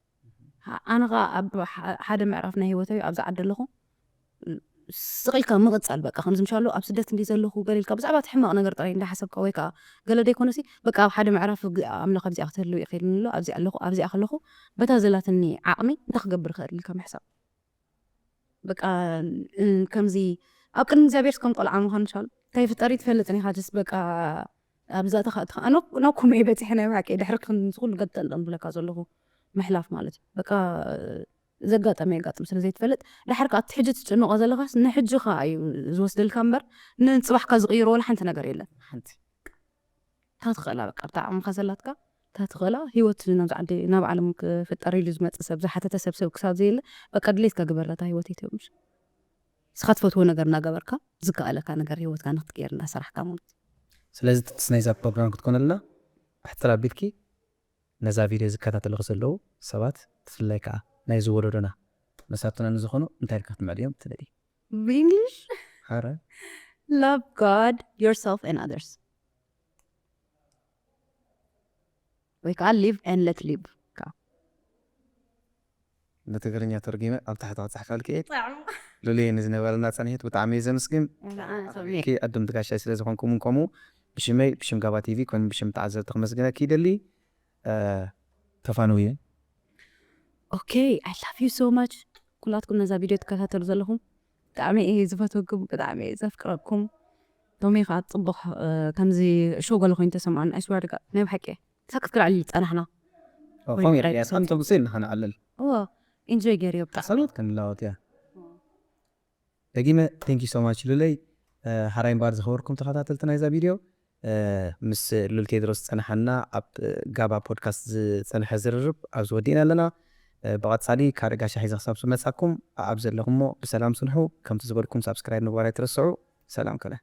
ኣነ ከዓ ኣብ ሓደ ምዕራፍ ናይ ህይወተይ ኣብዚ ዓዲ ኣለኹ ስቕ ኢልካ ምቕፃል በቃ ከምዚ ምሻሎ ኣብ ስደት እንዲ ዘለኹ ገለ ኢልካ ብዛዕባ እቲ ሕማቕ ነገር ጥራይ እንዳሓሰብካ ወይ ከዓ ገለ ደይኮነሲ በቃ ኣብ ሓደ ምዕራፍ ኣምላኽ ኣብዚኣ ክትህልው ይኽእል ኣሎ ኣብዚኣ ኣለኹ ኣብዚኣ ከለኹ በታ ዘላትኒ ዓቕሚ እንታይ ክገብር ይኽእል ኢልካ ምሕሳብ በቃ ከምዚ ኣብ ቅድሚ እግዚኣብሔር ከም ቆልዓ ምዃን ሻል እንታይ ፍጠሪ ትፈልጥን ኢኻ ስ በቃ ኣብዛ ተኻእትኻ ኖኩም እየ በፂሐ ናይ ብሓቂ ድሕሪ ዝኩሉ ገጠልጠም ብለካ ዘለኹ ምሕላፍ ማለት እዩ በቃ ዘጋጠመ የጋጥም ስለ ዘይትፈልጥ ድሓር ከዓ እቲ ሕጂ ትጭንቆ ዘለኻስ ንሕጂ ከዓ እዩ ዝወስደልካ እምበር ንፅባሕካ ዝቅይሮ ወላ ሓንቲ ነገር የለን ሓንቲ እታ ትኽእላ በቃ ብታ ዓቕምኻ ዘላትካ እታ ትኽእላ ህይወት ናብዚ ዓዲ ናብ ዓለም ክፍጠር ኢሉ ዝመፅእ ሰብ ዝሓተተ ሰብ ሰብ ክሳብ ዘየለ በቃ ድሌትካ ግበር እታ ህይወት ይትብል ምሽ ንስኻ ትፈትዎ ነገር እናገበርካ ዝከኣለካ ነገር ህይወትካ ንክትቅየር እናሰራሕካ ማለት እዩ ስለዚ ትትስ ናይዛ ፕሮግራም ክትኮነልና ኣሕፅር ኣቢልኪ ነዛ ቪድዮ ዝከታተልኺ ዘለዉ ሰባት ብፍላይ ከዓ ናይዚ ወለዶና መሳርትና ንዝኾኑ እንታይ ኢልካ ክትምዕድዮም ትደሊ ብእንግሊሽ ኣረ love God, yourself and others ወይ ከዓ live and let live ብትግርኛ ተርጊመ ኣብ ታሕቲ ክፅሕፈልኪ እየ ሉሊ ንዝነበረና ፀንሒት ብጣዕሚ እዩ ዘመስግን ኪ ዕድምቲ ጋሻይ ስለ ዝኾንኩምን ከምኡ ብሽመይ ብሽም ጋባ ቲቪ ከም ብሽም ተዓዘብቲ ክመስግነኪ ይደሊ ተፋንውየ okay I love you so much ኩላትኩም ነዛ ቪድዮ ትከታተሉ ዘለኹም ብጣዕሚ እየ ዝፈትወኩም ብጣዕሚ እየ ዘፍቅረኩም ቶሜ ከዓ ፅቡቅ ከምዚ ሾው ገለ ኮይኑ ተሰምዖን I swear to God ናይ ብሓቂ ሳክት ክልዓል ዝፀናሕና ከምኡ ኢልካ ከምቶም ስእል ንኸንዓልል enjoy ገይርዮ ብጣዕሚ ሓሳባት ክንለዋወጥ እያ ደጊመ thank you so much ሉለይ ሓራይ እምበኣር ዝኸበርኩም ተኸታተልቲ ናይዛ ቪድዮ ምስ ሉል ቴድሮስ ዝፀናሓና ኣብ ጋባ ፖድካስት ዝፀንሐ ዝርርብ ኣብዚ ወዲእና ኣለና ብቐፃሊ ካልእ ጋሻ ሒዘ ክሳብ ዝመፃኩም ኣብ ዘለኹሞ ብሰላም ፅንሑ ከምቲ ዝበልኩም ሳብስክራይብ ምግባር ኣይትረስዑ ሰላም ከነ